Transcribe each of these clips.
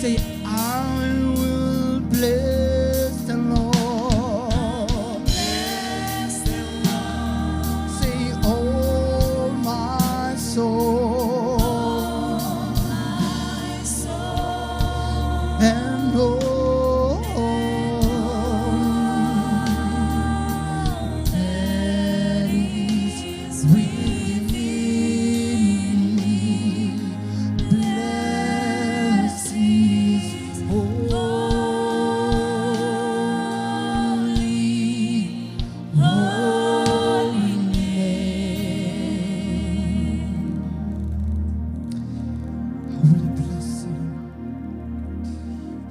Say, I will bless the Lord. Say, oh my soul. And all that is within me. Bless His holy, holy name. I will bless Him.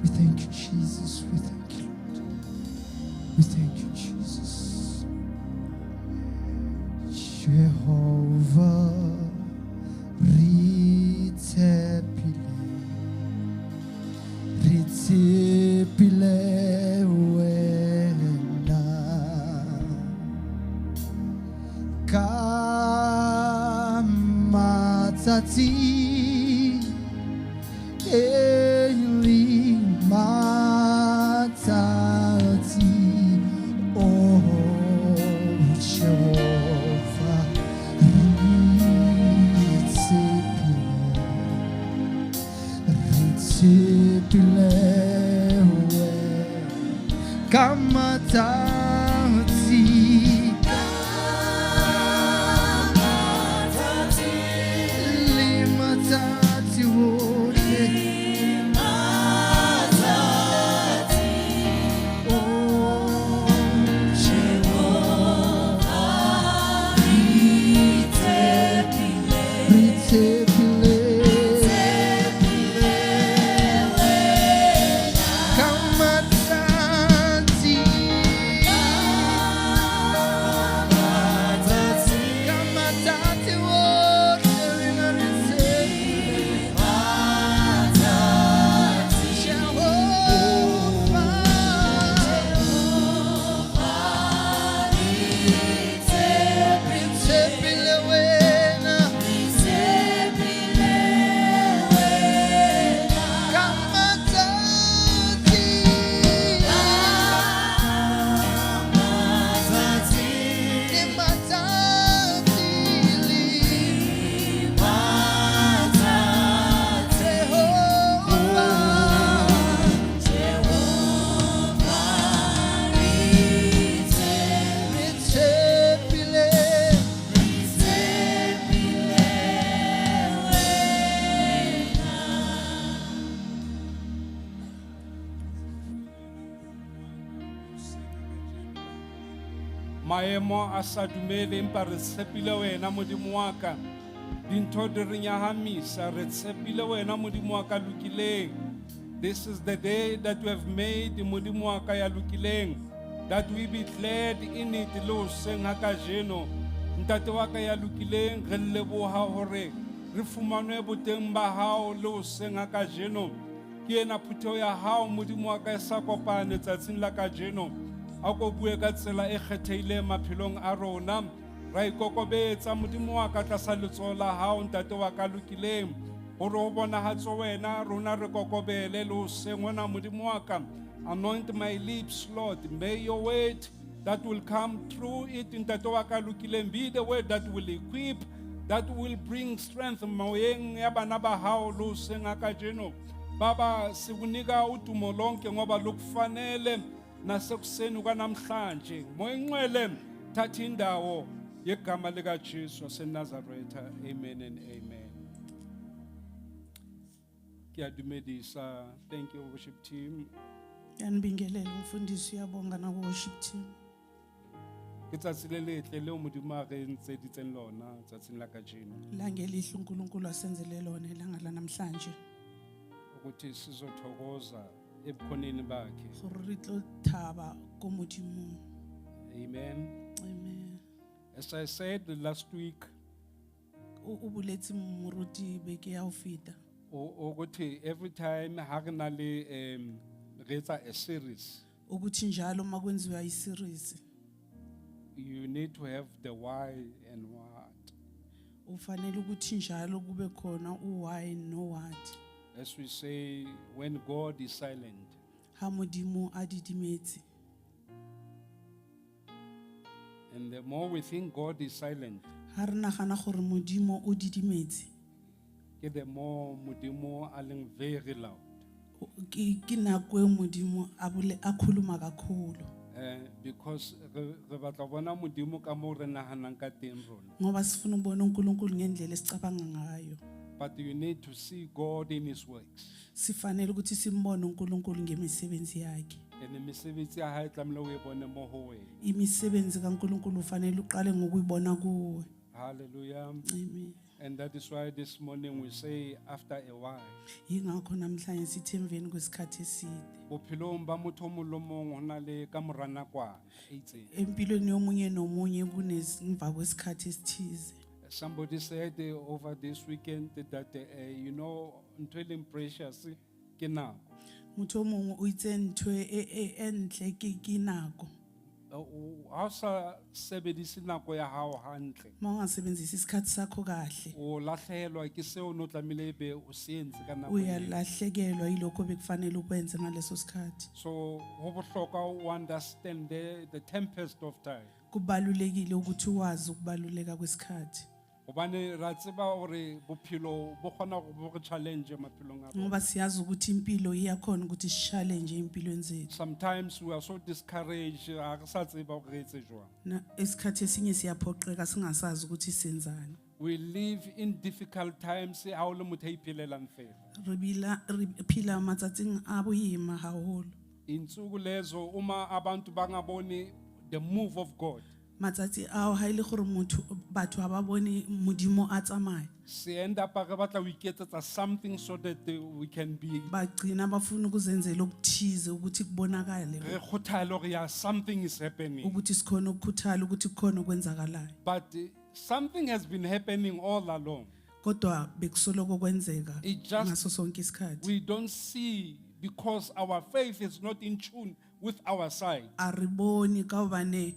We thank you, Jesus. We thank you, Lord. We thank you, Jesus. Jehovah, re tshepile, re tshepile wena. Ka matsatsi e matsatsi, oh Jehovah, re tshepile, re tshepile wena. Ka matsatsi, le matsatsi ohle. Oh Jehovah, re tshepile ka matsatsi, ka matsatsi ohle rena re tshepile Jehovah. Re tshepile wena ka matsatsi, le matsatsi le Jehovah. Re tshepile. Maemo a sa dumele, empa re tshepile wena, Modimo wa ka. Dintho di re nyahamisa, re tshepile wena, Modimo wa ka lokileng. This is the day that we have made, Modimo wa ka ya lokileng, that we be glad in it. Le hoseng ha kajeno, Ntate wa ka ya lokileng, re leboha hore re fumanwe boteng ba hao le hoseng ha kajeno. Ke ena phutheho ya hao, Modimo wa ka, e sa kopane tsatsing la kajeno. A ko bue ka tsela e kgethehileng maphelong a rona. Ra ikokobetsa, Modimo wa ka, tlasa letsoho la hao, Ntate wa ka lokileng, hore ho bonahatse wena, rona re kokobele le hoseng hona, Modimo wa ka. Anoint my lips, Lord. May your word that will come through it, Ntate wa ka lokileng, be the word that will equip, that will bring strength moyeng ya bana ba hao le hoseng ha kajeno. Baba, sikunika udumo lonke ngoba lukufanele nasekuseni kwanamhlanje. Moya Ingcwele, thatha indawo yegama likaJesu waseNazaretha. Amen and amen. Ke a dumedisa. Thank you, worship team. Yanibingelela umfundisi, uyabonga na worship team. Ke tsatsi le letle leo Modimo a re ntseditseng lona tsatsing la kajeno, Langelihle uNkulunkulu asenzele lona ilanga lanamhlanje. Ukuthi sizothokoza ebukhoneni bakhe. Gore re tlo thaba ko Modimong. Amen. Amen. As I said last week, O boletse moruti beke ya ho feta. Ukuthi every time ha re na le re etsa a series, Ukuthi njalo uma kwenziwa i-series, you need to have the why and what. Ufanele ukuthi njalo kube khona u-why no what. As we say, when God is silent, Ha Modimo a didimetse. And the more we think God is silent, Ha re nagana gore Modimo o didimetse, ke the more Modimo a leng very loud. Ke nako e Modimo a bole a khuluma kakhulu. Because re batla ho bona Modimo ka moo re nahanang ka teng rona. Ngoba sifuna ukubona uNkulunkulu ngendlela esicabanga ngayo. But you need to see God in his works. Sifanele ukuthi simbone uNkulunkulu ngemisebenzi yakhe. And mesebetsi ya hae tlamehile o e bone mo ho wena. Imisebenzi kaNkulunkulu ufanele uqale ngokuyibona kuwe. Hallelujah. Amen. And that is why this morning we say after a while. Yingakho namhlanje sithi emveni kwesikhathi eside. Bophelong ba motho o mong le mong ho na le ka mora nakwana e itseng. Empilweni yomunye nomunye kunesimva kwesikhathi esithize. Somebody said over this weekend that ntho e leng precious ke nako. Motho o mongwe o itse ntho e ntle ke nako. Ha o sa sebedise nako ya hao hantle, Uma ungasebenzisi isikhathi sakho kahle, o lahlehelwa ke seo o no tlamehile ebe o se entse ka nako eo. Uyalahlekelwa yilokho bekufanele ukwenze ngaleso sikhathi. So ho bohlokwa o understand the tempest of time. Kubalulekile ukuthi wazi ukubaluleka kwesikhathi. Hobane ra tseba hore bophelo bo kgona go bo re challenge maphelong a rona. Ngoba siyazi ukuthi impilo iyakhona ukuthi sishallenge empilweni zethu. Sometimes we are so discouraged, ha re sa tseba hore re etse jwang. Na esikhathi esinye siyaphoqeka singasazi ukuthi senzani. We live in difficult times ha o le motho a iphelelang fela. Re bila re phila matsatsing a boima haholo. Insuku lezo uma abantu bangaboni the move of God. Matsatsi ao ha ile gore motho batho ha ba bone Modimo a tsamaya. Se end up re batla ho iketsetsa something so that we can be Bagcina bafuna ukuzenzela okuthize ukuthi kubonakale. Re kgothale hore ya something is happening. Ukuthi sikhona ukukhuthala ukuthi kukhona okwenzakalayo. But something has been happening all along. Kodwa bekusoloko kwenzeka It just- ngaso sonke isikhathi. We don't see because our faith is not in tune with our sight. A re bone ka hobane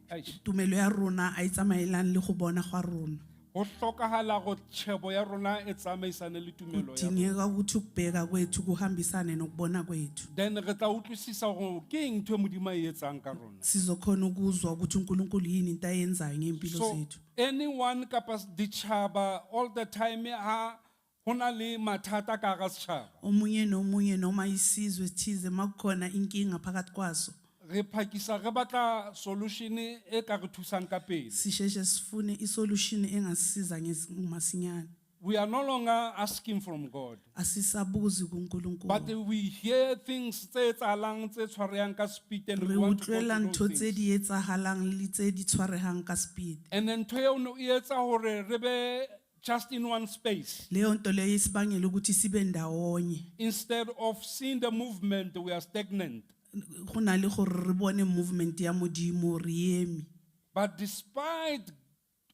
Eish. tumelo ya rona a e tsamaelane le go bona gwa rona. Ho hlokahala hore tjhebo ya rona e tsamaisane le tumelo ya rona. Kudingeka ukuthi ukubheka kwethu kuhambisane nokubona kwethu. Then re tla utlwisisa hore ke eng ntho e Modimo a e etsang ka rona. Sizokhona ukuzwa ukuthi uNkulunkulu yini into ayenzayo ngempilo So zethu. Anyone kapa ditjhaba all the time ha hona le mathata ka hara setjhaba. Omunye nomunye noma isizwe esithize makukhona inkinga phakathi kwaso. Re phakisa re batla solution e ka re thusang ka pele. Sisheshe sifune isolution engasisiza masinyane. We are no longer asking from God. Asisabuzi kuNkulunkulu. But we hear things tse etsahalang tse tshwarehang ka speed and Re we want to go utlwela to ntho those tse things. di etsahalang le tse di tshwarehang ka speed. And then ntho eo e etsa hore re be just in one space. Leyo nto leyo isibangela ukuthi sibe ndawonye. Instead of seeing the movement, we are stagnant. Go na le gore re bone movement ya Modimo re eme. But despite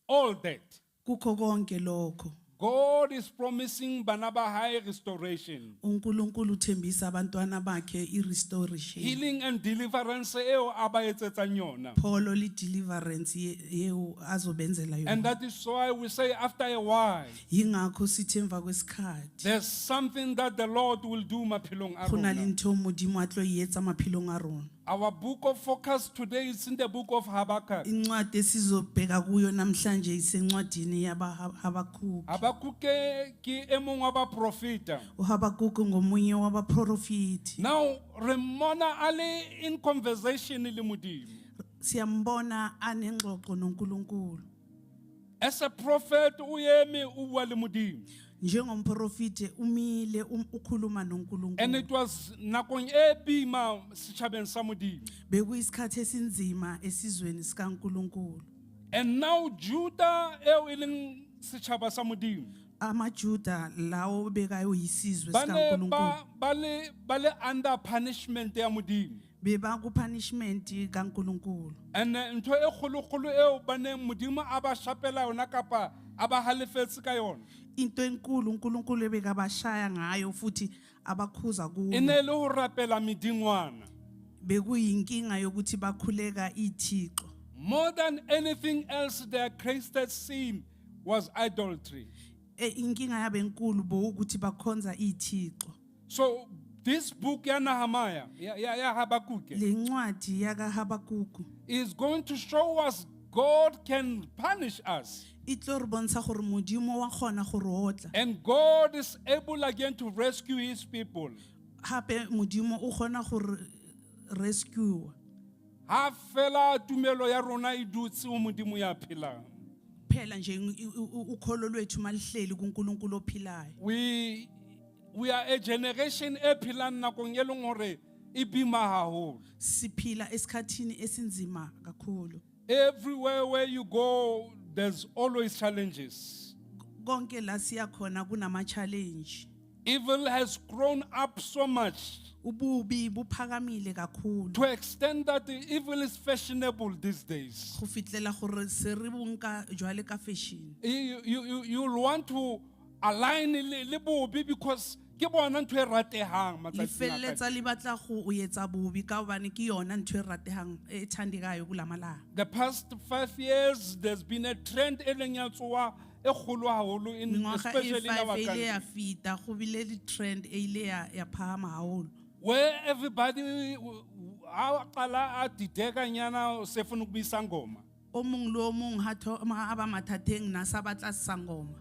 all that, Kukho konke lokho. God is promising bana ba hae restoration. uNkulunkulu uthembisa abantwana bakhe irestoration. Healing and deliverance eo a ba etsetsang yona. Pholo le deliverance yeo azobenzela And yona. that is why we say after a while, Yingakho sithi emva kwesikhathi there's something that the Lord will do maphelong a go na le rona. ntho Modimo a tlo e etsa maphelong a rona. Our book of focus today is in the book of Habakkuk. Incwadi esizobheka kuyo namhlanje isencwadini yabaHabakuki. Habakkuk ke e mong wa baprofeta. uHabakuki ngomunye wabaprofiti. Now re mmona a le in conversation le Modimo. Siyambona anengxoxo noNkulunkulu. As a prophet o eme o bua le Modimo. Njengomprofiti umile ukhuluma And noNkulunkulu. it was nakong e boima setjhabeng sa Modimo. Bekuyisikhathi esinzima esizweni sikaNkulunkulu. And now Judah eo e leng setjhaba sa Modimo. AmaJuda lawo bekayoyisizwe Ba ne sikaNkulunkulu. ba le under punishment ya Modimo. Beba ku punishment kaNkulunkulu. And ntho e kgolokgolo eo ba neng Modimo a ba shapela yona kapa a ba halefetse ka yona. Into enkulu uNkulunkulu ebekabashaya ngayo futhi abakhuza E kuyo. ne le ho rapela medingwana. Bekuyinkinga yokuthi bakhuleka ithixo. More than anything else, their greatest sin was idolatry. Inkinga yabe enkulu bowukuthi bakhonza ithixo. So this book ya Nehemiah, ya Habakkuk, Le ncwadi yakaHabakuku is going to show us God can punish us. E tlo re bontsha gore Modimo wa kgona go re otla. And God is able again to rescue his people. Gape Modimo o kgona go re rescue. Ha fela tumelo ya rona e dutse ho Modimo ya phelang. Phela nje ukholo lwethu malihleli kuNkulunkulu ophilayo. We are a generation e phelang nakong e leng hore e bima haholo. Siphila esikhathini esinzima kakhulu. Everywhere where you go, there's always challenges. Konke la siya khona kunama challenge. Evil has grown up so much Ububi buphakamile kakhulu. to extend that the evil is fashionable these days. Go fitlela gore se re bonka jwale ka fashion. You'll want to align le bobi because ke bona ntho e ratehang Le matsatsing a felletsa kajeno. le batla go o etsa bobi ka hobane ke yona ntho e ratehang e thandekayo kulamalanga. The past 5 years, there's been a trend e leng ya tsoha e kgolo haholo in Mengwaga e especially in our 5 e ile ya country, feta go bile le trend e ile ya phahama haholo. where everybody ha qala a didekanyana se funa ukuba isangoma. O mong le o mong ha a ba mathateng na sa batla sangoma.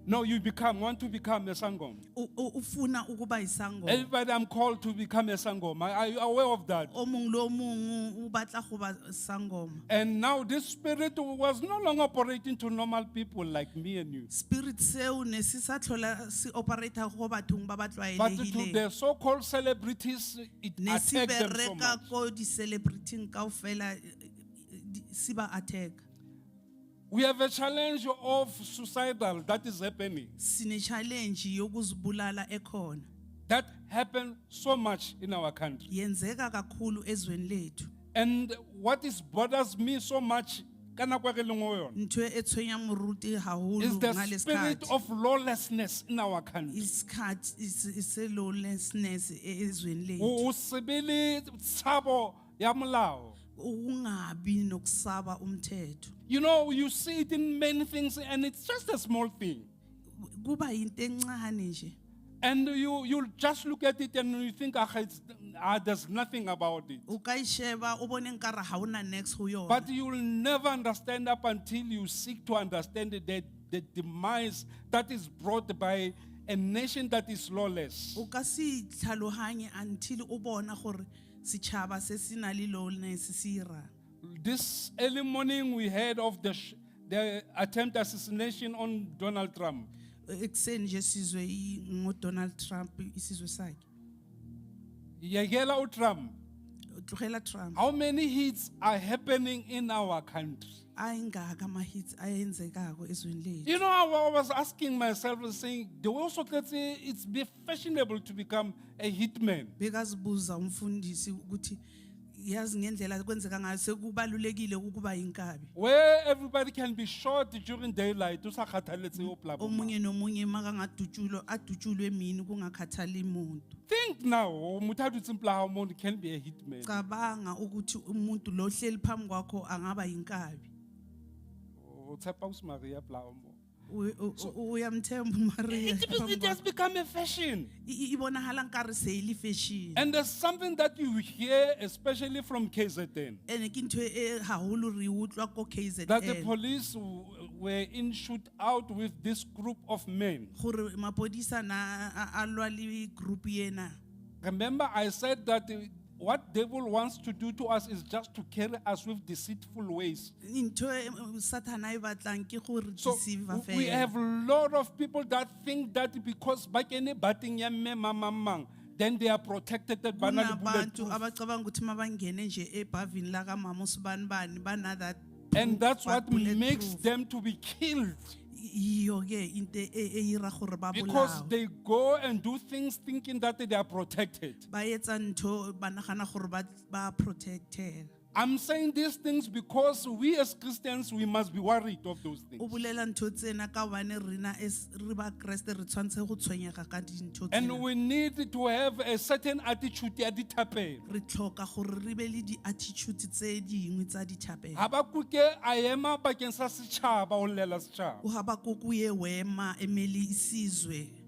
No, you become want to become a sangoma. Ufuna ukuba isangoma. Everybody, I'm called to become a sangoma. Are you aware of that? O mong le o mong o batla go ba sangoma. And now this spirit was no longer operating to normal people like me and you, Spirit seo ne se sa tlhola se operate go bathong ba ba but to tlwaelegileng. the so-called celebrities, it Ne se attacked them so bereka much. ko di-celebrityng kaofela se ba attack. We have a challenge of suicidal that is happening. Sine challenge yokuzibulala ekhona. That happened so much in our country. Yenzeka kakhulu ezweni lethu. And what is bothers me so much ka nako e re leng ho yona, Ntho e tshwenya moruti is haholo the spirit ngalesikhathi. of lawlessness in our country. Isikhathi se-lawlessness ezweni Ho lethu. ho se be le tshabo ya molao. Ukungabi nokusaba umthetho. You see it in many things and it's just a small thing. Kuba yinto encane nje. And you just look at it and you think, ah, there's nothing about it. O ka e sheba o bone nkare ha ona next ho yona. But you'll never understand up until you seek to understand the demise that is brought by a nation that is lawless. O ka se itlhalohanye until o bona gore setšhaba se se na le lawlessness se irang. This early morning we heard of the attempt assassination on Donald Trump. Ekuseni nje sizwe ngoDonald Trump isizwe sakhe. Yegela Trump. Tlogela Trump. How many hits are happening in our country? Ayingaka ama-hits ayenzekako ezweni lethu. I was asking myself, saying, the also let's say it's be fashionable to become a hitman. Bekazibuza umfundisi ukuthi yazi ngendlela kwenzeka ngayo sekubalulekile ukuba inkabi. Where everybody can be shot during daylight. O sa kgathaletse o pela bo mang. Omunye nomunye makangadutshulwa adutshulwe emini kungakhathali muntu. Think now, motho a dutseng pela hao mono can be a hitman. Cabanga ukuthi umuntu lo hleli phambi kwakho angaba inkabi. O tshepa ausi Maria pela hao moo. Uyamthemba uMaria phambi It has kwakho. become a fashion. Ibonakala nkare seyile fashion. And there's something that you hear, especially from KZN, Ene ke ntho e haholo re utlwa ko that the KZN. police were in shootout with this group of men. Gore mapodisa na a lwa le group ena. Remember, I said that what devil wants to do to us is just to carry us with deceitful ways. Ntho e Sathana e batlang ke go re So deceive we fela. have a lot of people that think that because ba kene bateng ya mme mang, mang, mang, then they are protected that ba na le Kunabantu bulletproof. abacabanga ukuthi mabangene nje ebhavini lakamama usibanibani bana that And that's ba what makes bulletproof. them to be killed. Iyo ke into e ira gore ba Because bolawe. they go and do things thinking that they are protected. Ba etsa ntho ba nagana gore ba protected. I'm saying these things because we as Christians, we must be worried of those O things. bolela ntho tsena ka hobane rena as re ba Kreste re tshwanetse go tshwenyega ka dintho And tsena. we need to have a certain attitude ya dithapelo. Re tlhoka gore re be le di-attitude tse dingwe tsa dithapelo. Habakuke a ema bakeng sa setjhaba ho llela setjhaba. uHabakuku uye wema emele isizwe.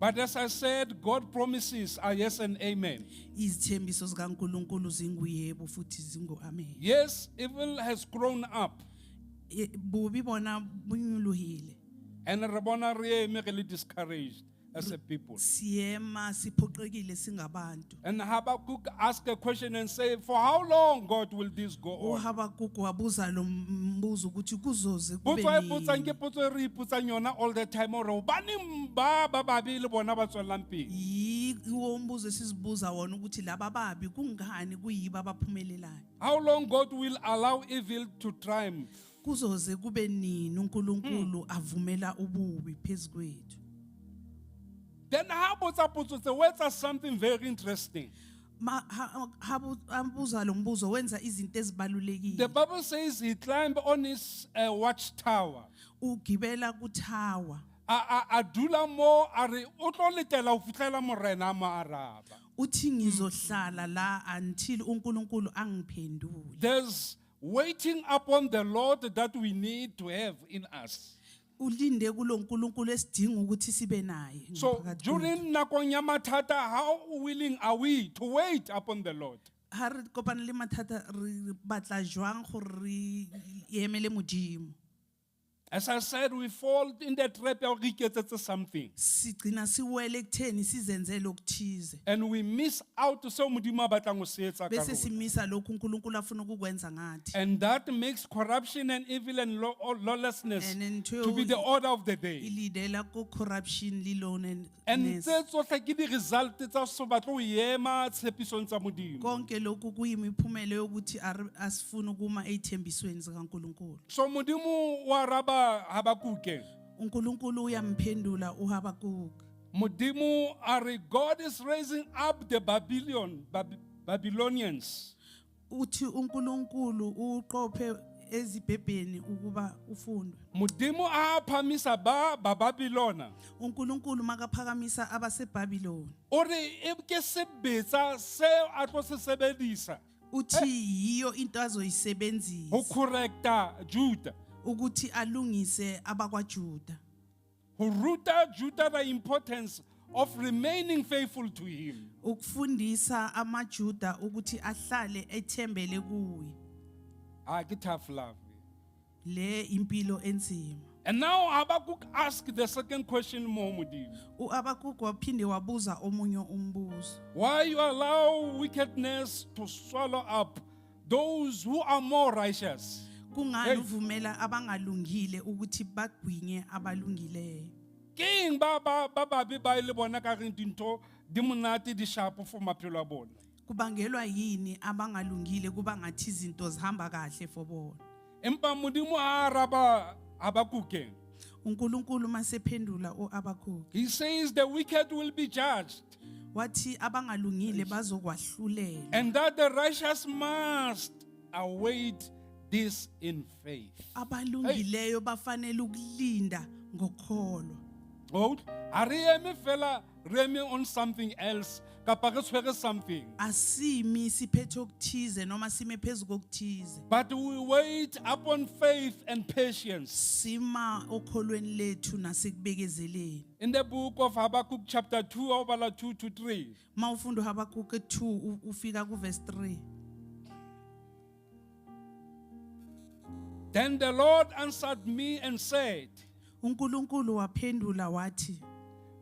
But as I said, God promises are yes and amen. Izithembiso zikaNkulunkulu zinguyebo futhi zingu-amen. Yes, evil has grown up. Bubi bona bunyulohile. And re bona re eme re le discouraged as a people. Siyema siphoqekile singabantu. And Habakkuk asked a question and say, for how long, God, will this go on? uHabakuku wabuza lo mbuzo ukuthi kuzoze kube Potso e botsang nini. ke potso e re ipotsang yona all the time hore hobaneng ba babe le bona ba tswellang pele. Yiwo umbuzo esizibuza wona ukuthi laba babi kungani kuyibo abaphumelelayo. How long God will allow evil to triumph? Kuzoze kube nini uNkulunkulu avumela ububi phezu kwethu. Then ha botsa potso tse, o etsa something very interesting. Ma abuza lo mbuzo wenza izinto The ezibalulekile. Bible says he climbed on his watchtower. Ugibela kuthawa. A dula mo a re o tlo letela ho fihlela morena a mo araba. Uthi ngizohlala la until uNkulunkulu angiphendule. There's waiting upon the Lord that we need to have in us. Ulinde kuloNkulunkulu esidinga ukuthi sibe naye. So ngaphakathi kwethu. during nakong ya mathata, how willing are we to wait upon the Lord? Ha re kopana le mathata re batla jwang gore re emele Modimo. As I said, we fall in the trap ya hore re iketsetse something. Sigcina siwele ekutheni sizenzele okuthize. And we miss out seo Modimo a batlang ho se etsa ka Bese rona. simisa lokhu uNkulunkulu afuna ukukwenza ngathi. And that makes corruption and evil and lawlessness And ntho to be eo the order of the day. Ilidela ko corruption le And loneliness. tse tsohle ke di-result tsa so batle ho ema tshepisong tsa Modimo. Konke lokhu kuyimiphumela yokuthi asifuni ukuma ezithembisweni zikaNkulunkulu. So Modimo wa araba Habakuke. uNkulunkulu uyamphendula uHabakuku. Modimo a re God is raising up the Babylonians. Uthi uNkulunkulu uqophe ezibhebheni ukuba ufundwe. Modimo a phamisa ba Babylona. uNkulunkulu makaphakamisa abaseBabylon. O re e ke sebetsa se a tlo se sebedisa Uthi yiyo into ho azoyisebenzisa correcta Judah. ukuthi alungise abakwaJuda. Ho ruta Judah the importance of remaining faithful to him. Ukufundisa amaJuda ukuthi ahlale ethembele kuye. Ah, ke tough love. Le impilo enzima. And now Habakkuk asked the second question mo Modimo. uHabakkuk waphinde wabuza omunye umbuzo. Why you allow wickedness to swallow up those who are more righteous? Kungani Hey. uvumela abangalungile ukuthi bagwinye abalungileyo? Ke eng ba babe ba le bona ka reng dintho di monate di sharp for maphelo a bona? Kubangelwa yini abangalungile kuba ngathi izinto zihamba kahle for bona? Empa Modimo a araba Habakkuk. uNkulunkulu masephendula uHabakkuk He says the wicked will be judged wathi abangalungile bazokwahlulelwa and that the righteous must await this in faith. Abalungileyo bafanele ukulinda ngokholo. Oh, ha re eme fela re eme on something else kapa re tshwere something. Asimi siphethe okuthize noma sime phezu kokuthize. But we wait upon faith and patience. Sima okholweni lethu nasekubekezeleni. In the book of Habakkuk chapter 2, obala 2 to 3. Mawufunda uHabakkuk 2 ufika kuverse 3. Then the Lord answered me and said, uNkulunkulu waphendula wathi,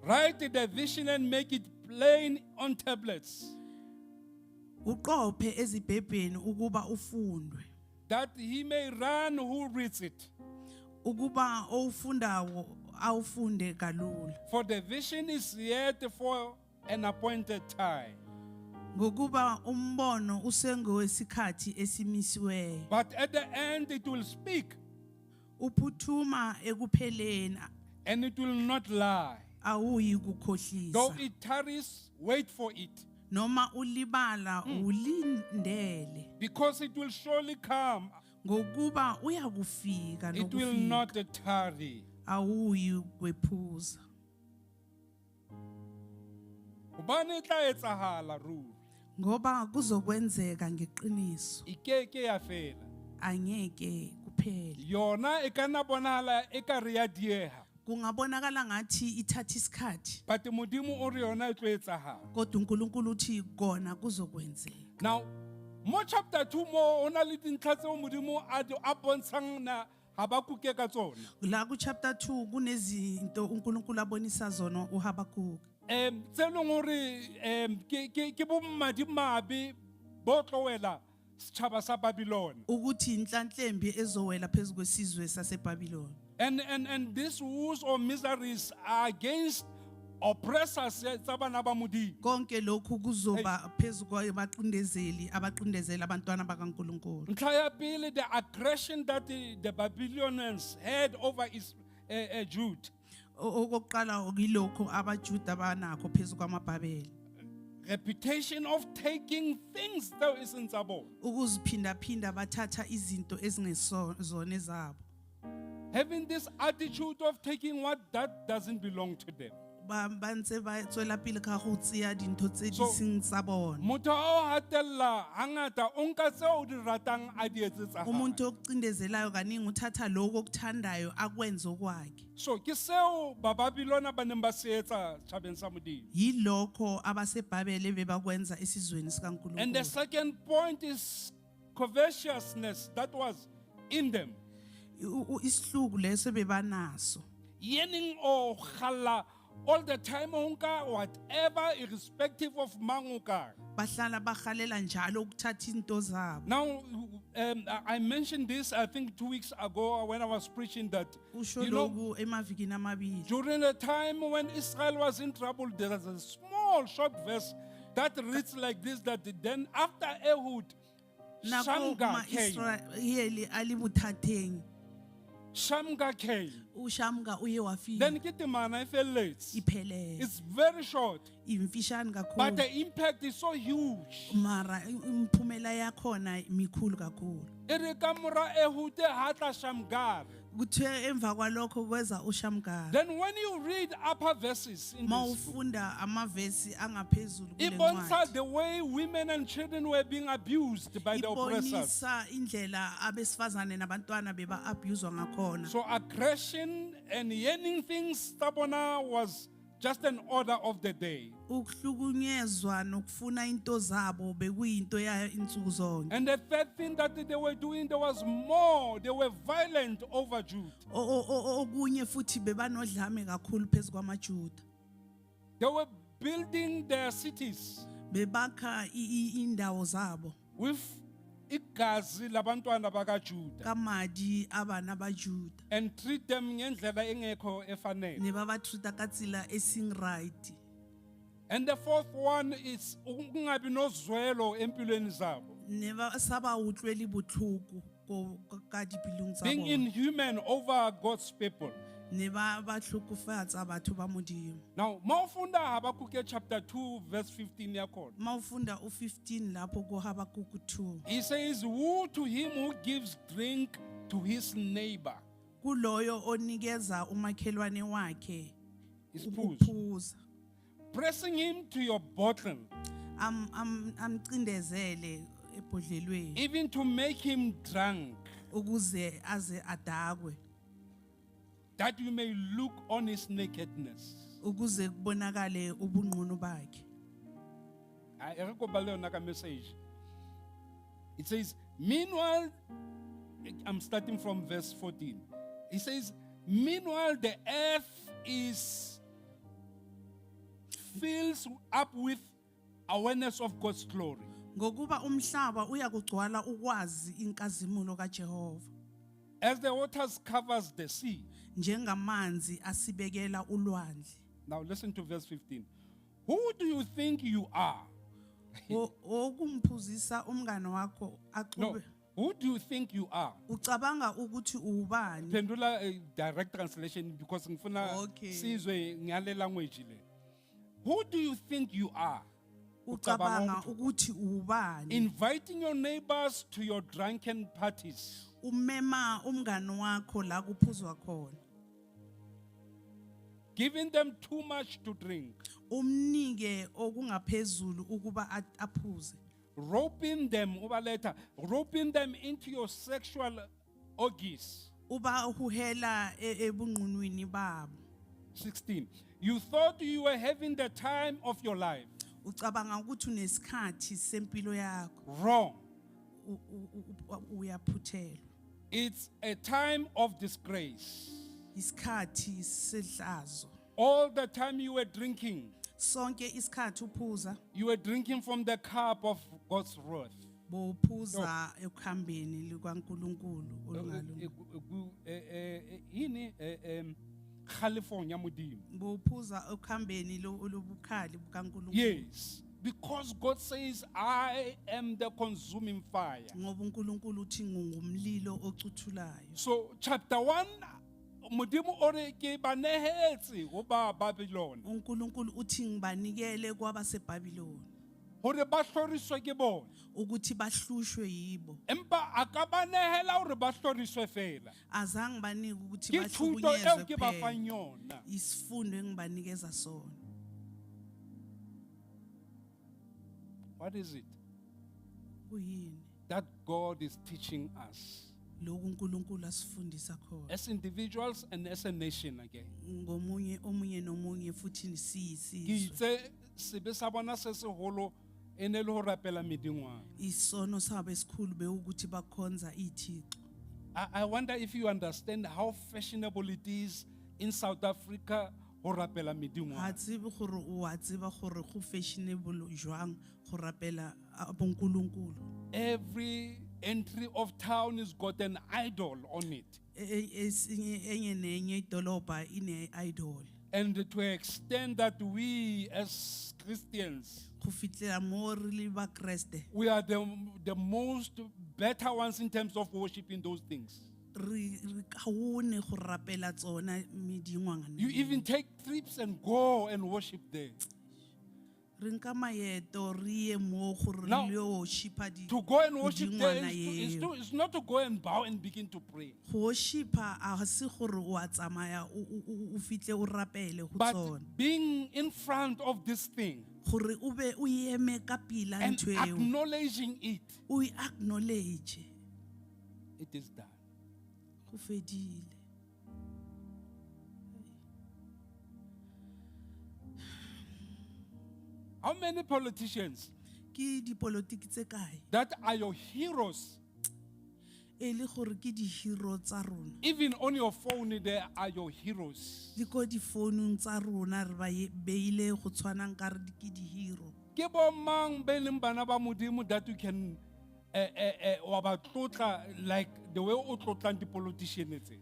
Write the vision and make it plain on tablets, uqophe ezibhebheni ukuba ufundwe, that he may run who reads it. ukuba owufundawo awufunde kalula. For the vision is yet for an appointed time. Ngokuba umbono usengowesikhathi esimisiweyo, But at the end it will speak uphuthuma ekupheleni, and it will not lie. awuyi Though kukhohlisa. it tarries, wait for it. Noma ulibala ulindele. Because it will surely come. Ngokuba uyakufika It will nokufika. Not tarry. Awuyi kwephuza. Hobane e tla etsahala ruri. Ngoba kuzokwenzeka ngeqiniso. E keke ya fela. Angeke kuphele. Yona e ka nna bonahala e ka re ya dieha. Kungabonakala ngathi ithatha isikhathi. But Modimo o re yona e tlo etsahala. Kodwa uNkulunkulu uthi kona kuzokwenzeka. Now, mo chapter 2 mo o na le dintlha tseo Modimo a di a bontshang na Habakuke ka tsona. La ku chapter 2 kunezinto uNkulunkulu abonisa zona uHabakkuk. Tse leng hore ke bomadimabe bo tlo wela setjhaba sa Babylon. Ukuthi inhlanhlembi ezowela phezu kwesizwe saseBabylon. And these woes or miseries are against oppressors tsa bana ba Modimo. Konke lokhu kuzoba phezu kwabaqindezeli abaqindezela abantwana bakaNkulunkulu. Ntlha ya pele, the aggression that the Babylonians had over Jude. Okokuqala yilokho abaJuda banakho phezu kwamaBhabheli. Reputation of taking things that isn't tsa bona. Ukuziphindaphinda bathatha izinto ezingesona ezabo. Having this attitude of taking what that doesn't belong to them. Ba ntse ba tswela pele ka go tseya dintho tse di So, seng tsa bona. Motho a o hatella hangata o nka tseo o di ratang a di etse tsa hae. Umuntu okucindezelayo kaningi uthatha lokho okuthandayo akwenze okwakhe. So ke seo Bababylona ba neng ba se etsa tjhabeng sa Modimo. Yilokho abaseBhabhele bebakwenza esizweni And the sikaNkulunkulu. second point is covetousness that was in them. Isihluku leso bebanaso. Yearning or kgalla all the time o nka whatever irrespective of mang o kae. Bahlala bahalela njalo ukuthatha into zabo. Now, I mentioned this, I think, 2 weeks ago when I was preaching that, Usho you know, lokhu emavikini amabili. during the time when Israel was in trouble, there is a small short verse that reads like this, that then after Ehud, Nako Shamgar came. ma-Israyeli ali bothateng. Shamgar came. uShamga uye wafika. Then ke temana e felletse. Iphelele. It's very short, Imfishane but kakhulu. the impact is so huge. Mara imiphumela yakhona mikhulu kakhulu. E re ka mora Ehud ha tla Shamgar. Kuthiwe emva kwalokho kweza uShamgar. Then when you read upper verses in this book, Mawufunda amavesi angaphezulu e kule bontsha ncwadi. the way women and children were being abused by the oppressors. Ibonisa indlela abesifazane nabantwana beba abuse ngakhona. So aggression and yearning things tsa bona was just an order of the day. Ukuhlukunyezwa nokufuna into zabo bekuyinto ya insuku zonke. And the third thing that they were doing, there was more. They were violent over Jude. Okunye futhi bebanodlame kakhulu phezu kwamaJuda. They were building their cities Bebakha indawo zabo with igazi labantwana bakaJuda kamadi abana baJuda. And treat them ngendlela engekho efanele. Ne ba ba treat-a ka tsela e seng right. And the fourth one is ukungabi nozwelo empilweni zabo. Ne ba sa ba utlwele botlhoko ka dipelong tsa Being bona. inhuman over God's people. Ne ba ba hlokofatsa batho ba Modimo. Now, mawufunda Habakkuk chapter 2 verse 15 yakhona. Mawufunda u15 lapho kuHabakkuk 2. He says, "Woe to him who gives drink to his neighbor." Kuloyo onikeza umakhelwane wakhe Isiphuzo. ukuphuza. Pressing him to your bottle, Am amcindezele ebhodlelweni even to make him drunk, ukuze aze adakwe that you may look on his nakedness. Ukuze kubonakale ubunqunu bakhe. Ah, e re ko bale yona ka message. It says, meanwhile, I'm starting from verse 14. He says, meanwhile, the earth is fills up with awareness of God's glory. Ngokuba umhlaba uyakugcwala ukwazi inkazimulo kaJehova As the waters covers the sea. Njengamanzi asibekela ulwandle. Now listen to verse 15. Who do you think you are? Okumphuzisa umngane wakho No. axube. Who do you think you are? Ucabanga ukuthi ubani? Phendula direct translation because ngifuna Okay. sizwe ngale language le. Who do you think you are? Ucabanga ukuthi ubani. Inviting your neighbors to your drunken parties. Umema umngani wakho la kuphuzwa khona. Giving them too much to drink. Umnike okungaphezulu ukuba aphuze. Roping them, ubaletha, roping them into your sexual orgies. Uba huhela ebunqunwini babo. 16. You thought you were having the time of your life. Ucabanga ukuthi unesikhathi sempilo yakho. Wrong. Uyaphuthelwa. It's a time of disgrace. Isikhathi sehlazo. All the time you were drinking, Sonke isikhathi uphuza, you were drinking from the cup of God's wrath. bowuphuza ekuhambeni likaNkulunkulu olungalungile. Yini, kgalefong ya Modimo. Bowuphuza ekuhambeni lobukhali bukaNkulunkulu. Yes, because God says, I am the consuming fire. Ngoba uNkulunkulu uthi ngumlilo ocuthulayo. So chapter 1, Modimo o re ke ba nehetse ho ba Babylon. uNkulunkulu uthi ngibanikele kwabaseBabylon. Hore ba hloriswe ke bona. Ukuthi bahlushwe yibo. Empa a ka ba nehela hore ba hloriswe fela. Azange banike ukuthi Ke thuto eo bahlukunyezwe ke ba kuphela. fang yona. Isifundo engibanikeza sona. What is it Kuyini? that God is teaching us? Lokhu uNkulunkulu asifundisa khona. As individuals and as a nation again. Ngomunye omunye nomunye futhi Ke siyisizwe. itse sebe sa bona se seholo e ne le ho rapela medingwana. Isono sabo esikhulu bewukuthi bakhonza ithixo. I wonder if you understand how fashionable it is in South Africa ho rapela medingwana. Ha tsebe gore o a tseba gore go fashionable jwang go rapela bonkulunkulu. Every entry of town has got an idol on it. Esinye enye nenye idolobha ine idol. And to extend that we as Christians, Go fitlela mo re le ba Kreste. we are the most better ones in terms of worshiping those things. Re kaone go rapela tsona medingwana. You even take trips and go and worship there. Re nka maeto re ye mo gore Now, re yo worship-a di To go and worship there medingwana eo. is not to go and bow and begin to pray. Go worship-a a se gore o a tsamaya o fihle o rapele go But tsona. being in front of this thing Gore o be o eme ka pila and ntho eo. acknowledging it, O e acknowledge. it is done. Go fedile. How many politicians Ke dipolotiki tse kae? that are your heroes? E le gore ke di-hero tsa rona. Even on your phone, they are your heroes. Le ko difounung tsa rona re ba beile go tshwana nkare ke di-hero. Ke bo mang be leng bana ba Modimo that you can wa ba tlotla like the way o tlotlang di-politician tse?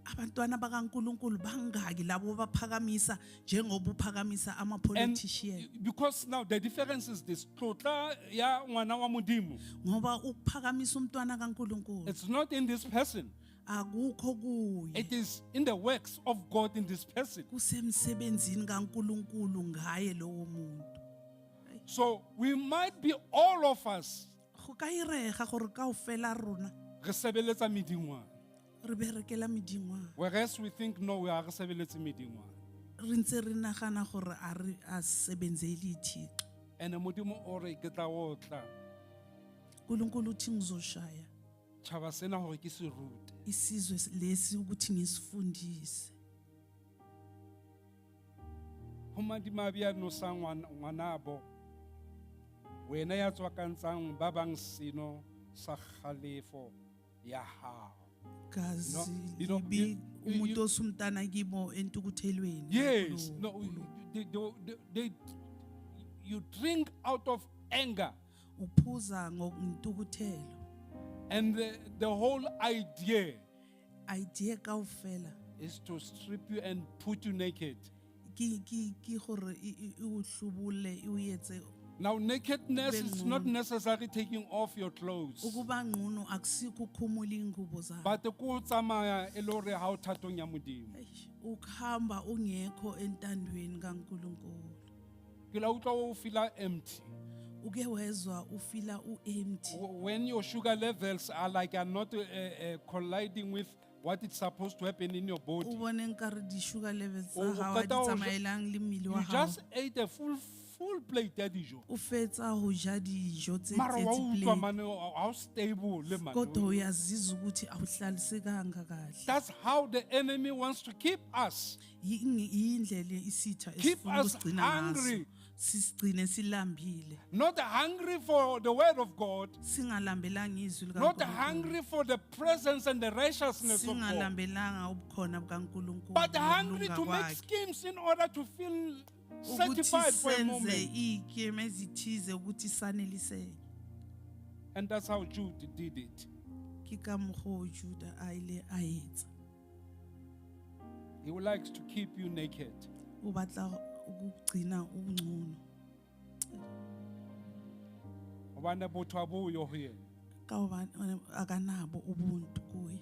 Abantwana bakaNkulunkulu bangaki labo baphakamisa njengoba uphakamisa And ama-politician? because now the difference is this, tlotla ya ngwana wa Modimo, Ngoba ukuphakamisa umntwana kaNkulunkulu it's not in this person. akukho kuye. It is in the works of God in this person. Kusemsebenzini kaNkulunkulu ngaye lowo muntu. So we might be all of us Go ka irega gore kaofela rona re sebeletsa medingwana. re berekela medingwana. Whereas we think no, we are re sebeletse medingwana. Re ntse re nagana gore a re a sebenzele ithixo. And Modimo o re ke tla otla uNkulunkulu uthi ngizoshaya tjhaba sena hore ke se rute. isizwe lesi ukuthi ngisifundise. Ho madimabe ya nosang ngwanabo, wena ya tswakantsang ba bang seno sa kgalefo ya hao. Kazi No, you know, libi umuntu osumntana kibo entukuthelweni. Yes, kakhulu. no, you drink out of anger. Uphuza ngokuntukuthelo. And the whole idea Idea kaofela is to strip you and put you naked. ke gore e o hlobole, e o etse. Now, nakedness is not Ube nqunu. necessarily taking off your clothes. Ukuba nqunu akusikho ukukhumula ingubo zakho. But ko tsamaya e le hore ha o thatong ya Modimo. Eish, ukuhamba ungekho entandweni kaNkulunkulu. Ke la utlwa o feel-a empty. Uke wezwa ufila u-empty. When your sugar levels are like are not colliding with what is supposed to happen in your body. O bone nkare di-sugar levels tsa O hao ha di qeta ho ja- tsamaelang le mmele wa You hao. just ate a full plate ya dijo. O fetsa ho ja dijo tse Mara wa tletse utlwa plate. mane ha o stable le mane. Kodwa uyazizwa ukuthi awuhlalisekanga kahle. That's how the enemy wants to keep us. Yindlela isitha Keep esifuna us ukusigcina ngaso. hungry. Sisigcine silambile. Not hungry for the word of God. Singalambelanga izwi Not likaNkulunkulu. hungry for the presence and the righteousness of God. Singalambelanga ubukhona bukaNkulunkulu. But hungry nokulunga to make kwakhe. schemes in order to feel Ukuthi satisfied for a senze moment. iy'kemu ezithize ukuthi saneliseke. And that's how Jude did it. Ke ka mokgwa o Juda a ile a etsa. He likes to keep you naked. O batla ukugcina ungcono. Hobane botho ha bo yo ho yena. Ka hobane akanabo ubuntu kuye.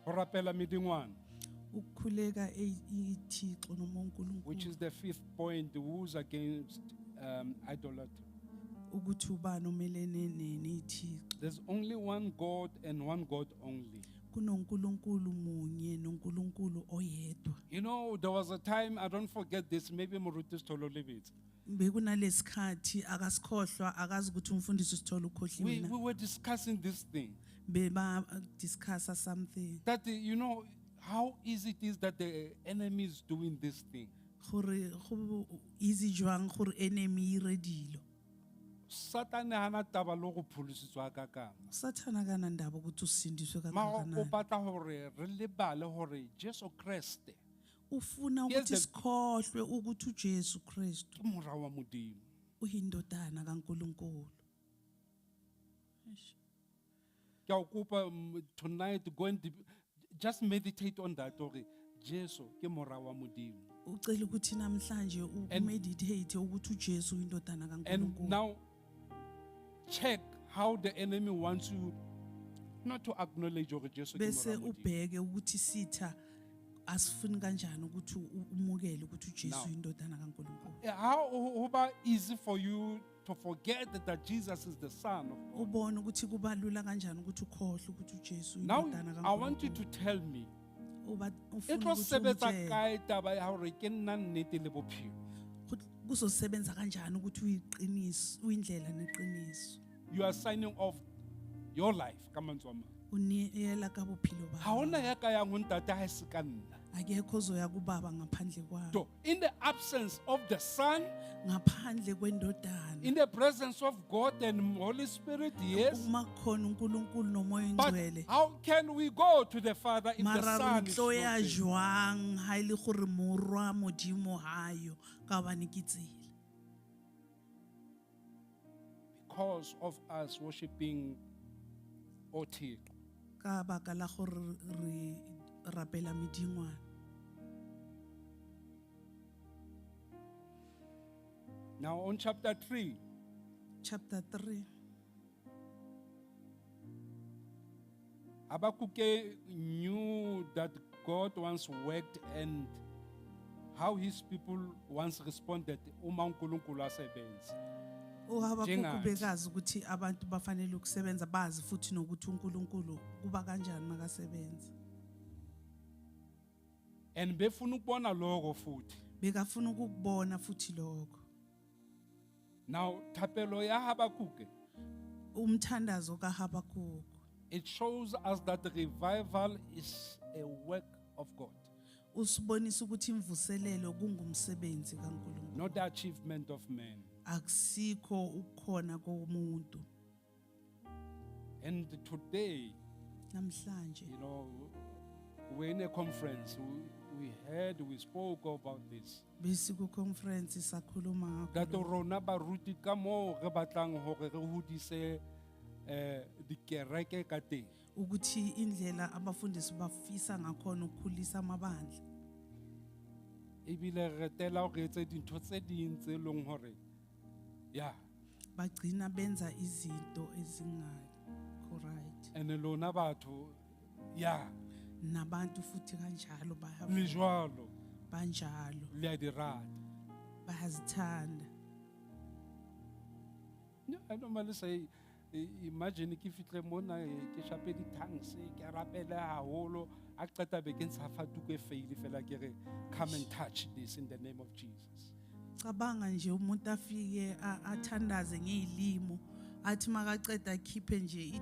Ho rapela medingwana, Ukukhuleka ithixo noma which uNkulunkulu is the fifth point, who's against idolatry. ukuthi ubani omelene nethixo. There's only one God and one God only. KunoNkulunkulu munye noNkulunkulu oyedwa. There was a time, I don't forget this, maybe Moruti Sithole Lebitso. Bekunalesikhathi akasikhohlwa akazi ukuthi umfundisi Sithole ukhohliwe We, na. we were discussing this thing. Beba discussa something. That, how easy it is that the enemy is doing this thing. Gore go easy jwang gore enemy e ire dilo. Satan hana taba le go pholositswa ka kang. Sathana akanandaba ukuthi usindiswe Mara o kangakanani. batla hore re lebale hore Jesu Kreste Ufuna Here's ukuthi sikhohlwe ukuthi uJesu Kristu ke mora wa Modimo. uyindodana kaNkulunkulu. Ke a o kopa, tonight go and just meditate on that hore Jesu ke mora wa Modimo. Ucela ukuthi namhlanje umeditate ukuthi uJesu uyindodana And kaNkulunkulu. now check how the enemy wants you not to acknowledge hore Jesu ke Bese mora wa Modimo. ubheke ukuthi sitha asifuni kanjani ukuthi umukele ukuthi uJesu Now. uyindodana kaNkulunkulu. How ho ba easy for you to forget that Jesus is the Son of God. Ubone ukuthi kubalula kanjani ukuthi ukhohlwe ukuthi uJesu Now, uyindodana I want you kaNkulunkulu. to tell me, Uba e ufuna tlo ukuthi sebetsa umtshele. kae taba ya hore ke nna nnete le bophelo? Kuzosebenza kanjani ukuthi uyiqiniso, uyindlela neqiniso. You are signing off your life ka mantswe a mang. Unikela ka bophelo ba. Ha hona ya ka yang ho ntate ha e se ka nna. Akekho ozoya kubaba ngaphandle kwami. So, in the absence of the Son, Ngaphandle kwendodana. in the presence of God and Holy Spirit, yes. Uma kukhona uNkulunkulu noMoya But oNgcwele. how can we go to the Father if the Mara Son re is tlo not ya there? jwang ha e le gore morwa Modimo hayo ka hobane ke tsela. Because of us worshiping Othixo. Ka baka la gore re rapela medingwana. Now on chapter 3, Chapter 3. Habakkuk knew that God once worked and how his people once responded uma uNkulunkulu asebenza. uHabakkuk Njengathi. bekazi ukuthi abantu bafanele ukusebenza bazi futhi nokuthi uNkulunkulu kuba kanjani makasebenza. And befuna ukubona lokho futhi. Bekafuna ukukubona futhi lokho. Now thapelo ya Habakkuk, Umthandazo kaHabakkuk it shows us that revival is a work of God, usibonisa ukuthi imvuselelo kungumsebenzi kaNkulunkulu. not the achievement of man. Akusikho ukukhona komuntu. And today, Namhlanje we're in a conference. We heard, we spoke about this. bese ku conference sakhuluma ngakho. That rona baruti ka moo re batlang hore re hodise, dikereke ka teng. Ukuthi indlela abafundisi bafisa ngakhona ukukhulisa amabandla. Ebile re tela hore re etse dintho tse ding tse leng hore, ya. Bagcina benza izinto ezingakho right. Ene lona batho, ya. Nabantu futhi kanjalo Le bayavuma. jwalo Banjalo. le a di rata. Bayazithanda. No, I normally say, imagine ke fihle mona ke shape di-tongues, ke rapele haholo, a qeta be ke ntsha fatuku e feile fela ke re, come and touch this in the name of Jesus. Cabanga nje umuntu afike athandaze ngezilimo athi makaceda akhiphe nje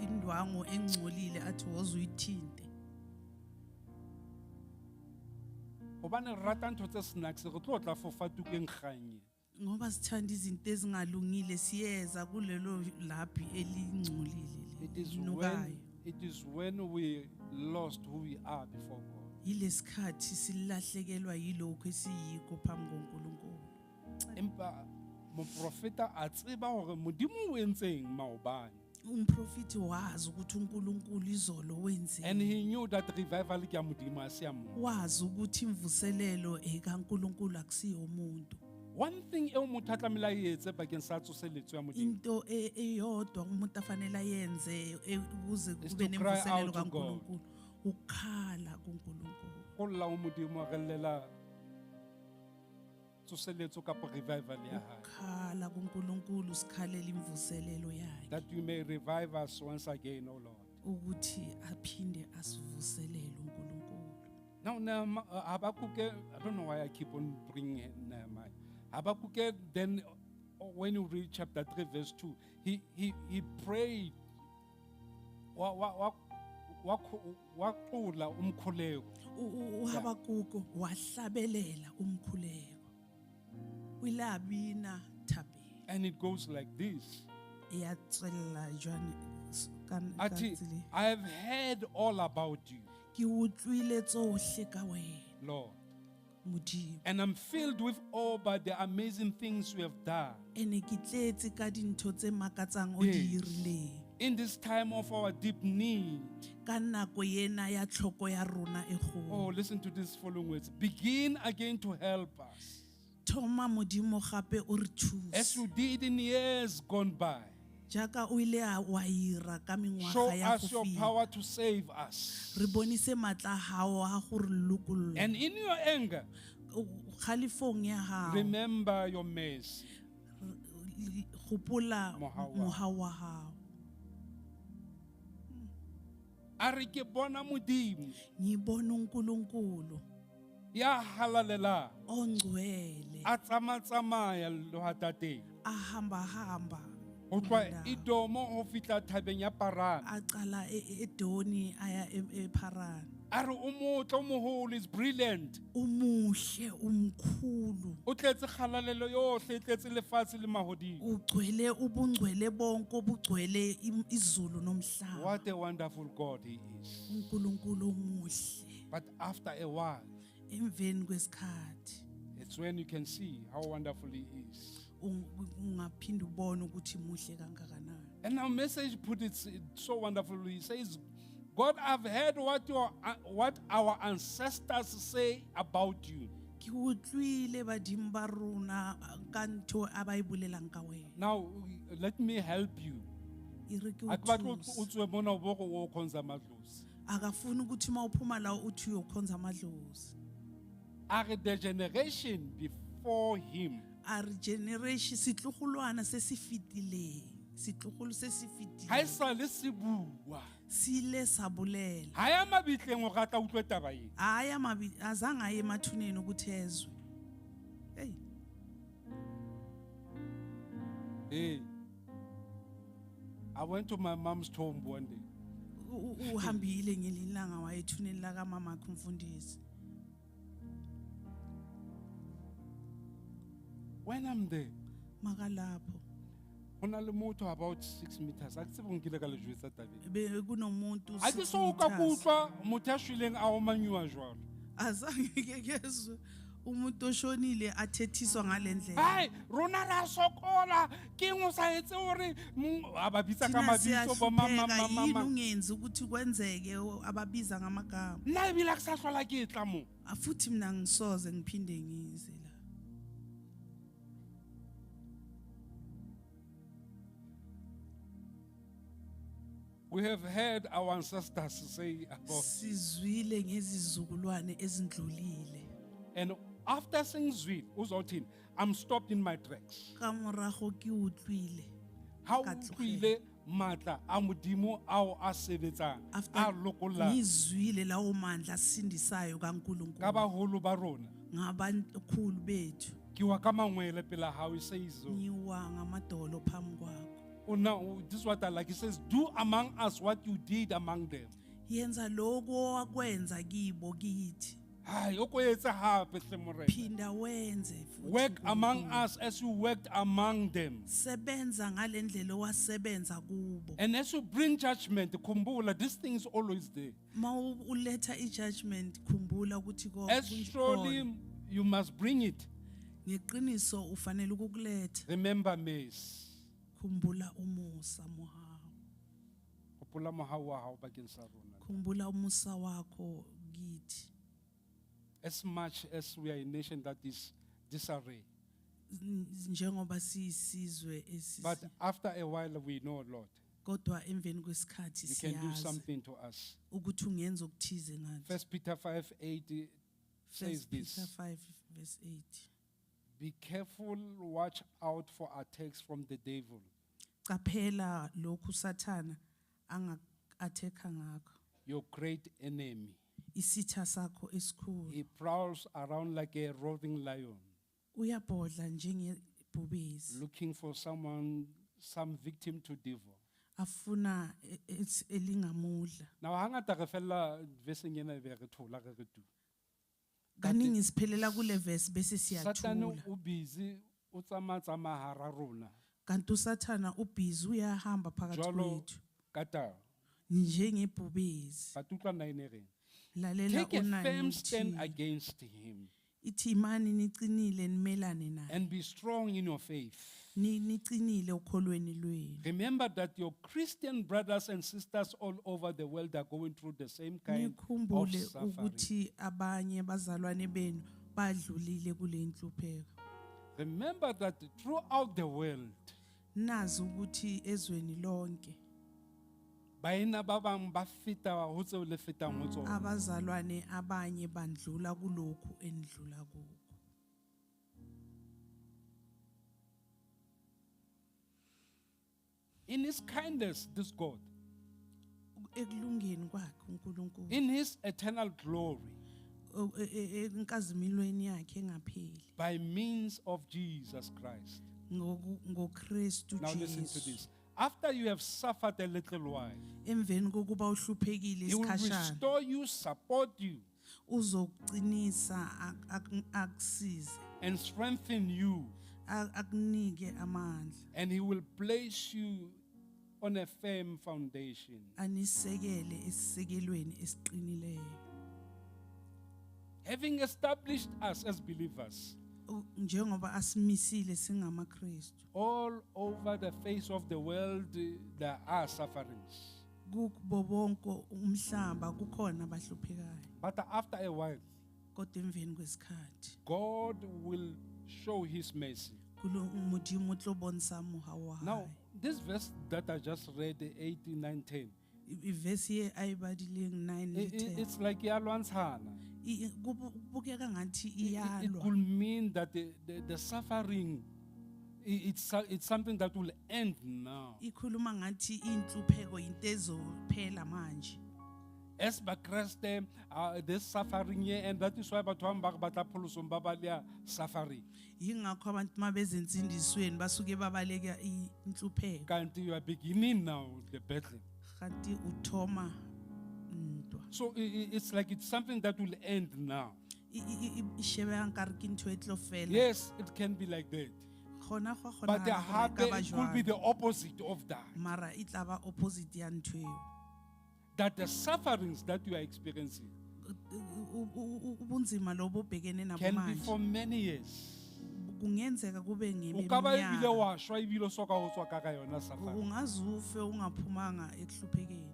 indwangu engcolile athi woza uyithinte. Hobane re rata ntho tse snacks, re tlo tla for fatuku e nkgang e. Ngoba sithanda izinto ezingalungile siyeza kulelo laphi elingcolile It is linukayo. when, it is when we lost who we are before God. Yilesikhathi silahlekelwa yilokho esiyikho phambi koNkulunkulu. Empa moprofeta a tseba hore Modimo o entseng maobane. Umprofiti wazi ukuthi uNkulunkulu izolo wenzeni. And he knew that revival ke ya Modimo, ha se ya motho. Wazi ukuthi imvuselelo ekaNkulunkulu akusiyo umuntu. One thing eo motho a tlamehile a e etse bakeng sa tsoseletso ya Modimo Into eyodwa umuntu afanele ayenze ukuze Is kube to cry nemvuselelo out to God. kaNkulunkulu, ukukhala kuNkulunkulu. Go lla ho Modimo re llela tsoseletso kapa revival ya hae. Ukukhala kuNkulunkulu sikhalela imvuselelo yakhe. That you may revive us once again, O Lord. Ukuthi aphinde asivuselele uNkulunkulu. Now, Nehemiah, Habakkuk, I don't know why I keep on bringing Nehemiah. Habakkuk, then when you read chapter 3, verse 2, he prayed. Wa, wa, wa, wa, wa qula umkhuleko. uHabakuko wahlabelela umkhuleko. Uyilabina thapelo. And it goes like this. Iyatswella jwang ka Athi, tsela e? I have heard all about you, Ke utlwile tsohle ka wena, Lord. Modimo. And I'm filled with awe by the amazing things you have done. Ene ke tletse ka dintho tse makatsang o di Yes. hirileng. In this time of our deep need. Ka nako ena ya tlhoko ya rona e kgolo. Oh, listen to these following words. Begin again to help us. Thoma Modimo gape o re thuse. As you did in years gone by. Jaaka o ile wa ira ka mengwaga Show ya us go your feta. power to save us. Re bonise matla a hao a go re lokolla. And in your anger, Kgalefong ya hao. remember your mercy. Gopola Mohau wa mohau wa hao. A re ke bona Modimo Ngibona uNkulunkulu ya halalelang ongcwele a tsamatsamaya lehwatateng. ahamba hamba Ho tloha kuloo ndawo. Edomo ho fihla thabeng ya Parane. Aqala eDoni aya eParane. A re o motle, o moholo, is brilliant. Umuhle, umkhulu. O tletse kgalalelo yohle, e tletse lefatshe le mahodimo. Ugcwele ubungcwele bonke obugcwele izulu nomhlaba. What a wonderful God he is. uNkulunkulu omuhle. But after a while, Emveni kwesikhathi it's when you can see how wonderful he is. ungaphinda ubone ukuthi muhle kangakanani. And our message put it so wonderfully. He says, God, I've heard what our ancestors say about you. Ke utlwile badimo ba rona ka ntho a ba e bolelang ka wena. Now, let me help you. E re ke o Ha ke batle thuse. o tswe mona o bo re o khonza madlozi. Akafuni ukuthi uma uphuma la uthi uyokhonza amadlozi. A re the generation before him. A re generation setlogolwana se se fetileng, setlogolo se se Ha fetileng. e sale se bua. Se ile sa bolela. Ha ya mabitleng hore a tla utlwe taba ena. Ha ya azange aye emathuneni ukuthi ezwe. Hey. Hey. I went to my mom's tomb one day. Uhambile ngelinye ilanga waya ethuneni lakamamakhe umfundisi. When I'm there, Makalapho. ho na le motho about 6 meters. Ha ke tsebe hore nkile ka le jwetsa taba ena. Be kunomuntu Ha ke six so ka ke meters. utlwa motho ya shweleng a omanyuwa jwalo. Azange ke kezwe umuntu oshonile athethiswa ngale ndlela. Hai, rona ra sokola. Ke eng o sa etse hore a ba bitsa ka Thina mabitso bo mang, mang, siyahlupheka, mang, mang, yini mang. ungenzi ukuthi kwenzeke ababiza ngamagama. Nna ebile ha ke sa hlola ke tla moo. Futhi mina ngisoze ngiphinde ngize la. We have heard our ancestors say about Sizwile ngezizukulwane ezindlulile. And after saying zwile, uzothini? I'm stopped in my tracks. Ka morago ke utlwile. Ha o Ka tlohela. utlwile matla a Modimo ao a sebetsang, After a lokollang ngizwile lawo mandla asindisayo ka kaNkulunkulu baholo ba rona. ngabakhulu bethu. Ke wa ka mangwele pela hao, e says so. Ngiwa ngamadolo phambi kwakho. Oh, now, this is what I like. He says, do among us what you did among them. Yenza lokho owakwenza kibo kithi. Hayi, o ko etse hape hle Morena. Phinda wenze futhi. Work among Nkulunkulu. us as you worked among them. Sebenza ngalendlela owasebenza kubo. And as you bring judgment, khumbula, this thing is always there. Ma uletha i-judgment khumbula ukuthi As surely you must bring it. Ngeqiniso ufanele ukukuletha. Remember mercy. Khumbula umusa mohawu. Hopola mohau wa hao bakeng sa rona. Khumbula umusa wakho kithi. As much as we are a nation that is disarray. Njengoba siyisizwe esisi But after a while we know, Lord, kodwa emveni kwesikhathi you can do siyazi something to us. ukuthi ungenza okuthize ngathi. 1 Peter 5:8 says First this. Peter 5 verse 8. Be careful, watch out for attacks from the devil. Qaphela lokhu Sathana anga-attack ngakho. Your great enemy. Isitha sakho esikhulu. He prowls around like a roaring lion, Uyabhodla njengebhubesi. looking for someone, some victim to devour. Afuna elingamudla. Now, hangata re fella veseng ena e be re thola re re tu. Kaningi siphelela kule verse bese Satane siyathula. o busy o tsamaya hara rona. Kanti uSathana ubhizi uyahamba phakathi Jwalo kwethu ka tau. njengebhubesi. But utlwa nine e reng? Lalela Take a unani firm stand uthini. against him Ithi imani niqinile nimelane naye. and be strong in your faith. Niqinile okholweni lwenu. Remember that your Christian brothers and sisters all over the world are going through the same kind of Nikhumbule suffering. ukuthi abanye bazalwane benu badlulile kule nhlupheko. Remember that throughout the world, Nazi ukuthi ezweni lonke baena ba bang ba feta ho tseo le fetang ho tsona. Abazalwane abanye bandlula kulokhu endlula kukho. In his kindness, this God, Ekulungeni kwakhe uNkulunkulu. in his eternal glory, Enkazimilweni yakhe engapheli. by means of Jesus Christ. NgoKristu Now listen to Jesu. this. After you have suffered a little while, Emveni kokuba uhluphekile he will isikhashana restore you, support you, uzokuqinisa akusize and strengthen you, akunike amandla and he will place you on a firm foundation. Anisekele esisekelweni esiqinileyo. Having established us as believers Njengoba asimisile singamaKristu all over the face of the world, there are sufferings. Kubo bonke umhlaba kukhona abahluphekayo. But after a while, Kodwa emveni kwesikhathi God will show his mercy. kulo Modimo o tlo bontsha mohau wa Now, hae. this verse that I just read, 8, 9, 10, Ivesi ye ayibadileng 9 le 10 it's like iyalwantshana. Kubukeka ngathi It iyalwa. could mean that the suffering, it's something that will end now. Ikhuluma ngathi inhlupheko into ezophela manje. As Bakreste, this suffering here, and that is why batho ba bang ba re batla pholosong ba baleha suffering. Yingakho abantu mabezensindisweni basuke babaleka inhlupheko. Kanti you are beginning now the battle. Kanti uthoma ntwa. So it's like it's something that will end now. Ishebega nkare ke ntho e tlo fela. Yes, it can be like that. Gona go a But the kgonagala gore e ka hape, ba it could be jwalo. the opposite of that. Mara e tla ba opposite ya ntho eo. That the sufferings that you are experiencing Ubunzima lobo obhekene nabo can be manje for many years. Kungenzeka kube O ka ba ebile ngeminyaka. wa shwa ebile o soka ho tswa ka ka yona suffering. Ungaze ufe ungaphumanga ekuhluphekeni.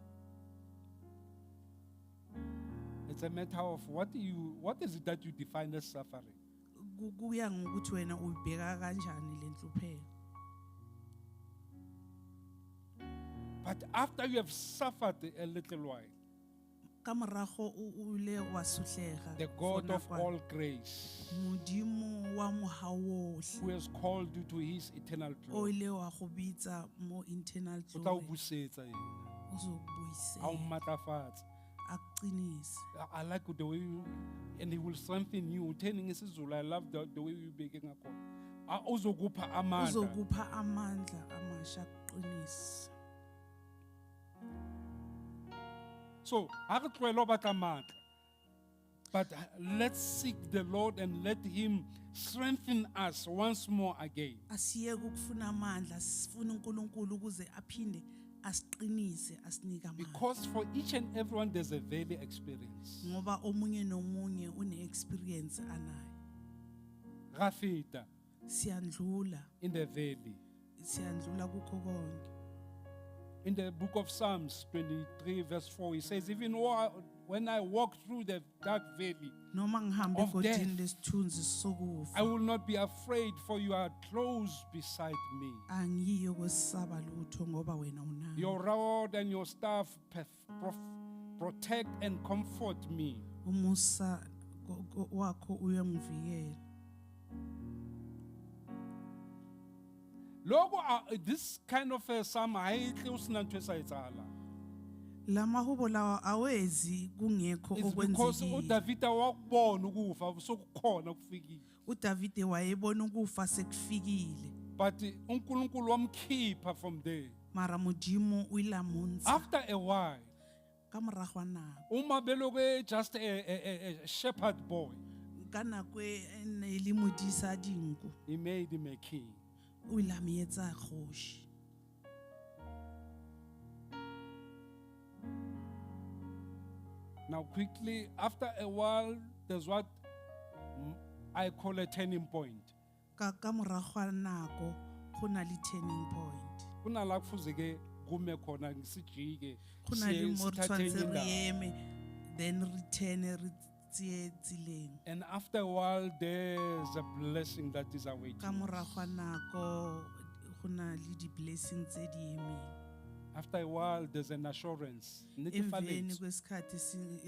It's a matter of what is it that you define as suffering? Kuya ngokuthi wena uyibheka kanjani le nhlupheko. But after you have suffered a little while, Ka morago o ile wa sotlega the for God of nakwana. all grace, Modimo wa mohau ohle who has called you to his eternal o glory, ile wa go bitsa mo internal o tla o glory busetsa yena, o a o zokubuyisela matlafatse. akuqinise. I like the way you, and he will strengthen you. Utheni ngesiZulu, I love the way you beke ngakhona. Ah, uzokupha amandla. Uzokupha amandla amasha akuqinise. So, ha re tlohele ho batla matla. But let's seek the Lord and let him strengthen us once more again. Asiyeke ukufuna amandla, sifune uNkulunkulu ukuze aphinde asiqinise asinike amandla. Because for each and everyone there's a valley experience. Ngoba omunye nomunye une experience anayo. Ra feta Siyandlula, in the valley. siyandlula kukho konke. In the book of Psalms 23 verse 4, he says, even when I walk through the dark valley Noma ngihambe of egodini death, lesithunzi sokufa, I will not be afraid, for you are close beside me. angiyo kwesaba lutho ngoba wena unami. Your rod and your staff protect and comfort me. Umusa wakho uyangivikela. Lokho, this kind of a psalm, ha e tle o sena ntho e sa etsahalang. La mahubo lawa awezi kungekho It's because okwenzekile. uDavida wakubona ukufa sokukhona kufikile. uDavide wayebona ukufa sekufikile. But uNkulunkulu wamkhipha from there. Mara Modimo o ile a mo ntsha After a while, ka morago ga nako. uma belokwe just a shepherd boy, Ka nako e ne e le modisa dinku, he made him a king. o ile a mo etsa kgoši. Now quickly, after a while, there's what I call a turning point. Ka morago ga nako go na le turning point. Go na la kufuze ke kume khona sijike, Go na le siye mo re sithathe tshwanetse enye re indawo. eme, then re turn re tseye tseleng. And after a while, there's a blessing that is awaiting Ka us. morago ga nako go na le di-blessing tse di emeng. After a while, there's an assurance. Emveni Netefaletso. kwesikhathi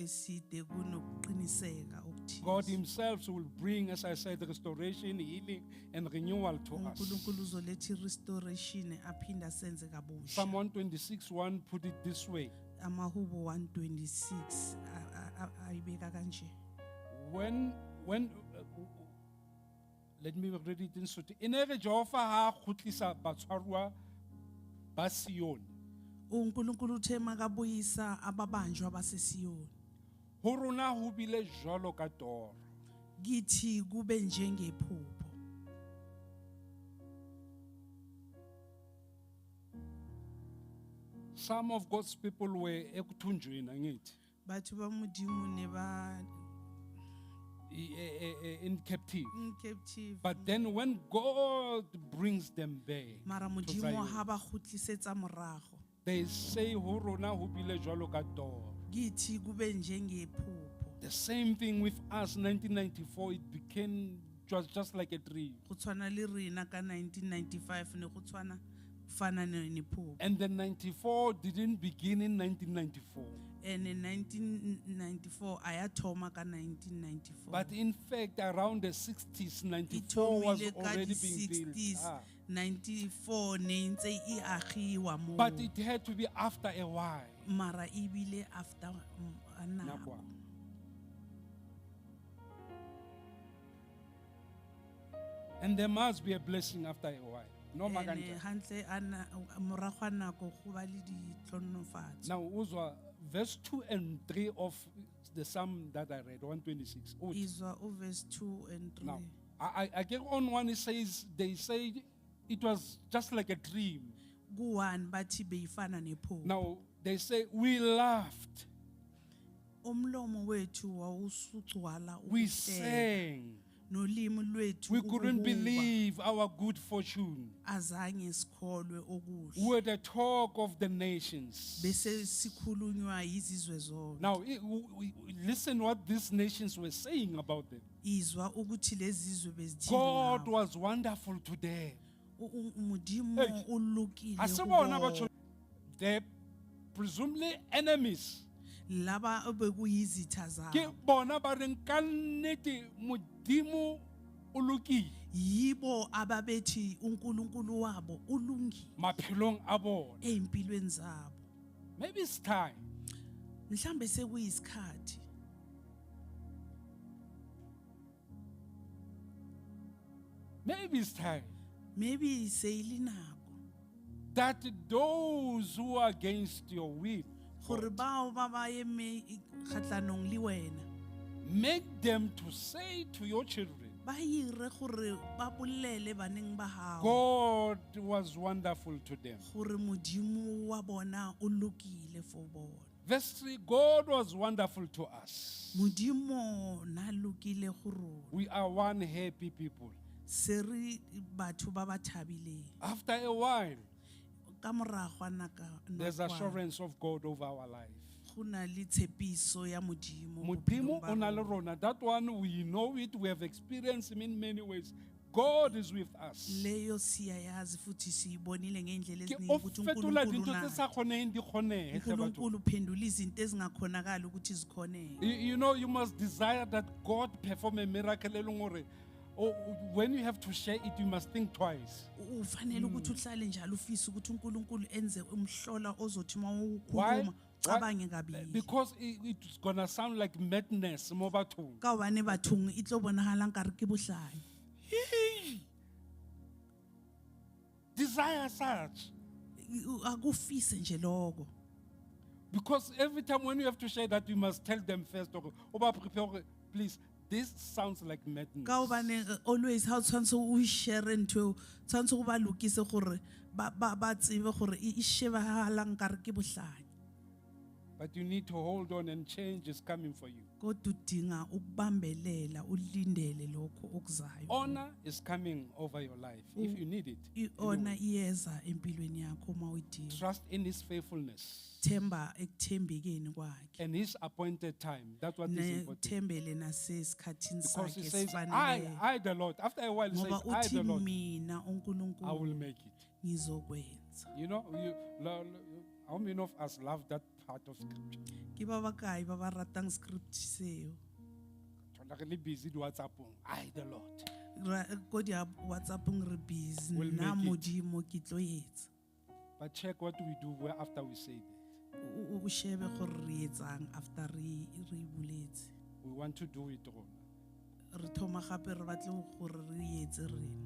eside kunokuqiniseka okuthile. God himself will bring, as I said, restoration, healing, and renewal to us. uNkulunkulu uzoletha i-restoration aphinde asenze kabusha. Psalm 126:1 put it this way. Amahubo 126 ayibeka kanje. Let me read it in Sotho. E ne re Jehova ha a kgutlisa batshwaruwa ba Sione. uNkulunkulu uthe makabuyisa ababanjwa baseSiyoni. Ho rona ho bile jwalo ka toro. Kithi kube njengephupho. Some of God's people were ekuthunjweni, angithi? Batho ba Modimo ne ba In captive. in captive. But then when God brings them back, Mara to Modimo Zion, ha ba kgutlisetsa morago. they say ho rona ho bile jwalo ka toro. Kithi kube njengephupho. The same thing with us, 1994, it became just like a dream. Go tshwana le rena ka 1995 ne go tshwana fana nephupho. And the 94 didn't begin in 1994. And in 1994 a ya thoma ka 1994. But in fact, around the 60s, 94 was Ithomile ka already di being built. 60s, 94 ne ntse e agiwa moo. But it had to be after a while. Mara ebile after a nako. Nakwa. And there must be a blessing after a while. No Ene makanja. hantle a na-, morago ga nako go ba le ditlhonofatso. Now, uzwa, verse 2 and 3 of the psalm that I read, 126. Uthi. Izwa u verse 2 and 3. Now, I get on one, it says, they say it was just like a dream. Ku 1 bathi beyifana nephupho. Now, they say, we laughed, Umlomo wethu wawusugcwala we ukuhleka. sang, Nolimi lwethu we couldn't ukuhuba. believe our good fortune. Azange sikholwe okuhle. We were the talk of the nations. Bese sikhulunywa yizizwe zonke. Now, listen what these nations were saying about them. Izwa ukuthi lezizwe bezithini God ngabo. was wonderful to them. Modimo Hey. o lokile Asibona ho batho. bona. The presumably enemies. Laba obekuyizitha zabo. Ke bona ba reng ka nnete Modimo o lokile. Yibo ababethi uNkulunkulu wabo ulungile. Maphelong a bona. Ey'mpilweni zabo. Maybe it's time. Mhlambe sekuyisikhathi. Maybe it's time. Maybe seyilinako. That those who are against your will, Gore bao ba ba eme kgatlhanong le wena. Make them to say to your children, Ba ire gore ba bolele baneng ba hao. God was wonderful to them. Gore Modimo wa bona o lokile for bona. Verse 3, God was wonderful to us. Modimo na lokile go rona. We are one happy people. Se re batho ba ba thabileng. After a while, Ka morago ga there's nakwana, assurance of God over our life. go na le tshepiso ya Modimo Modimo bophelong ba o na le rona. rona. That one we know it, we have experienced him in many ways. God is with us. Leyo siyayazi futhi siyibonile ngendlela Ke eziningi o ukuthi fetola uNkulunkulu dintho tse sa unathi. kgoneheng di kgonehe, hle batho. uNkulunkulu uphendula izinto ezingakhonakali ukuthi zikhoneke. You must desire that God perform a miracle e leng hore, oh, when you have to share it, you must think twice. Ufanele ukuthi uhlale njalo ufise ukuthi uNkulunkulu enze umhlola ozothi uma Why? ukhuluma Why? ucabange kabili. Because it's going to sound like madness mo bathong. Ka hobane bathong e tlo bonahala nkare ke bohlanya. Desire such. Akufise nje lokho. Because every time when you have to share that, you must tell them first, okay, oba prepare, okay, please, this sounds like madness. Ka hobane always ha o tshwantse o share ntho eo, tshwantse o ba lokise gore ba tsebe gore e shebahala nkare ke bohlanya. But you need to hold on and change is coming for you. Kodwa udinga ukubambelela ulindele lokho okuzayo. Honor is coming over your life if you need it. I-honor iyeza empilweni yakho uma uyidinga. Trust in his faithfulness. Themba ekuthembekeni kwakhe. And his appointed time. That's what is important. Nethembele nasesikhathini Because he sakhe says, esifaneleyo. I, the Lord. After a while, he says, Ngoba I, the uthi Lord, mina I uNkulunkulu will make it. ngizokwenza. You know, how many of us love that part of scripture? Ke ba bakae ba ba ratang script seo? Thola re le busy di WhatsApp-ong. I, the Lord. Ra ko di WhatsApp-ong re busy Will nna make it. Modimo ke tlo etsa. But check what we do after we say that. O shebe gore re etsang after re boletse. We want to do it rona. Re thoma gape re batle gore re etse rena.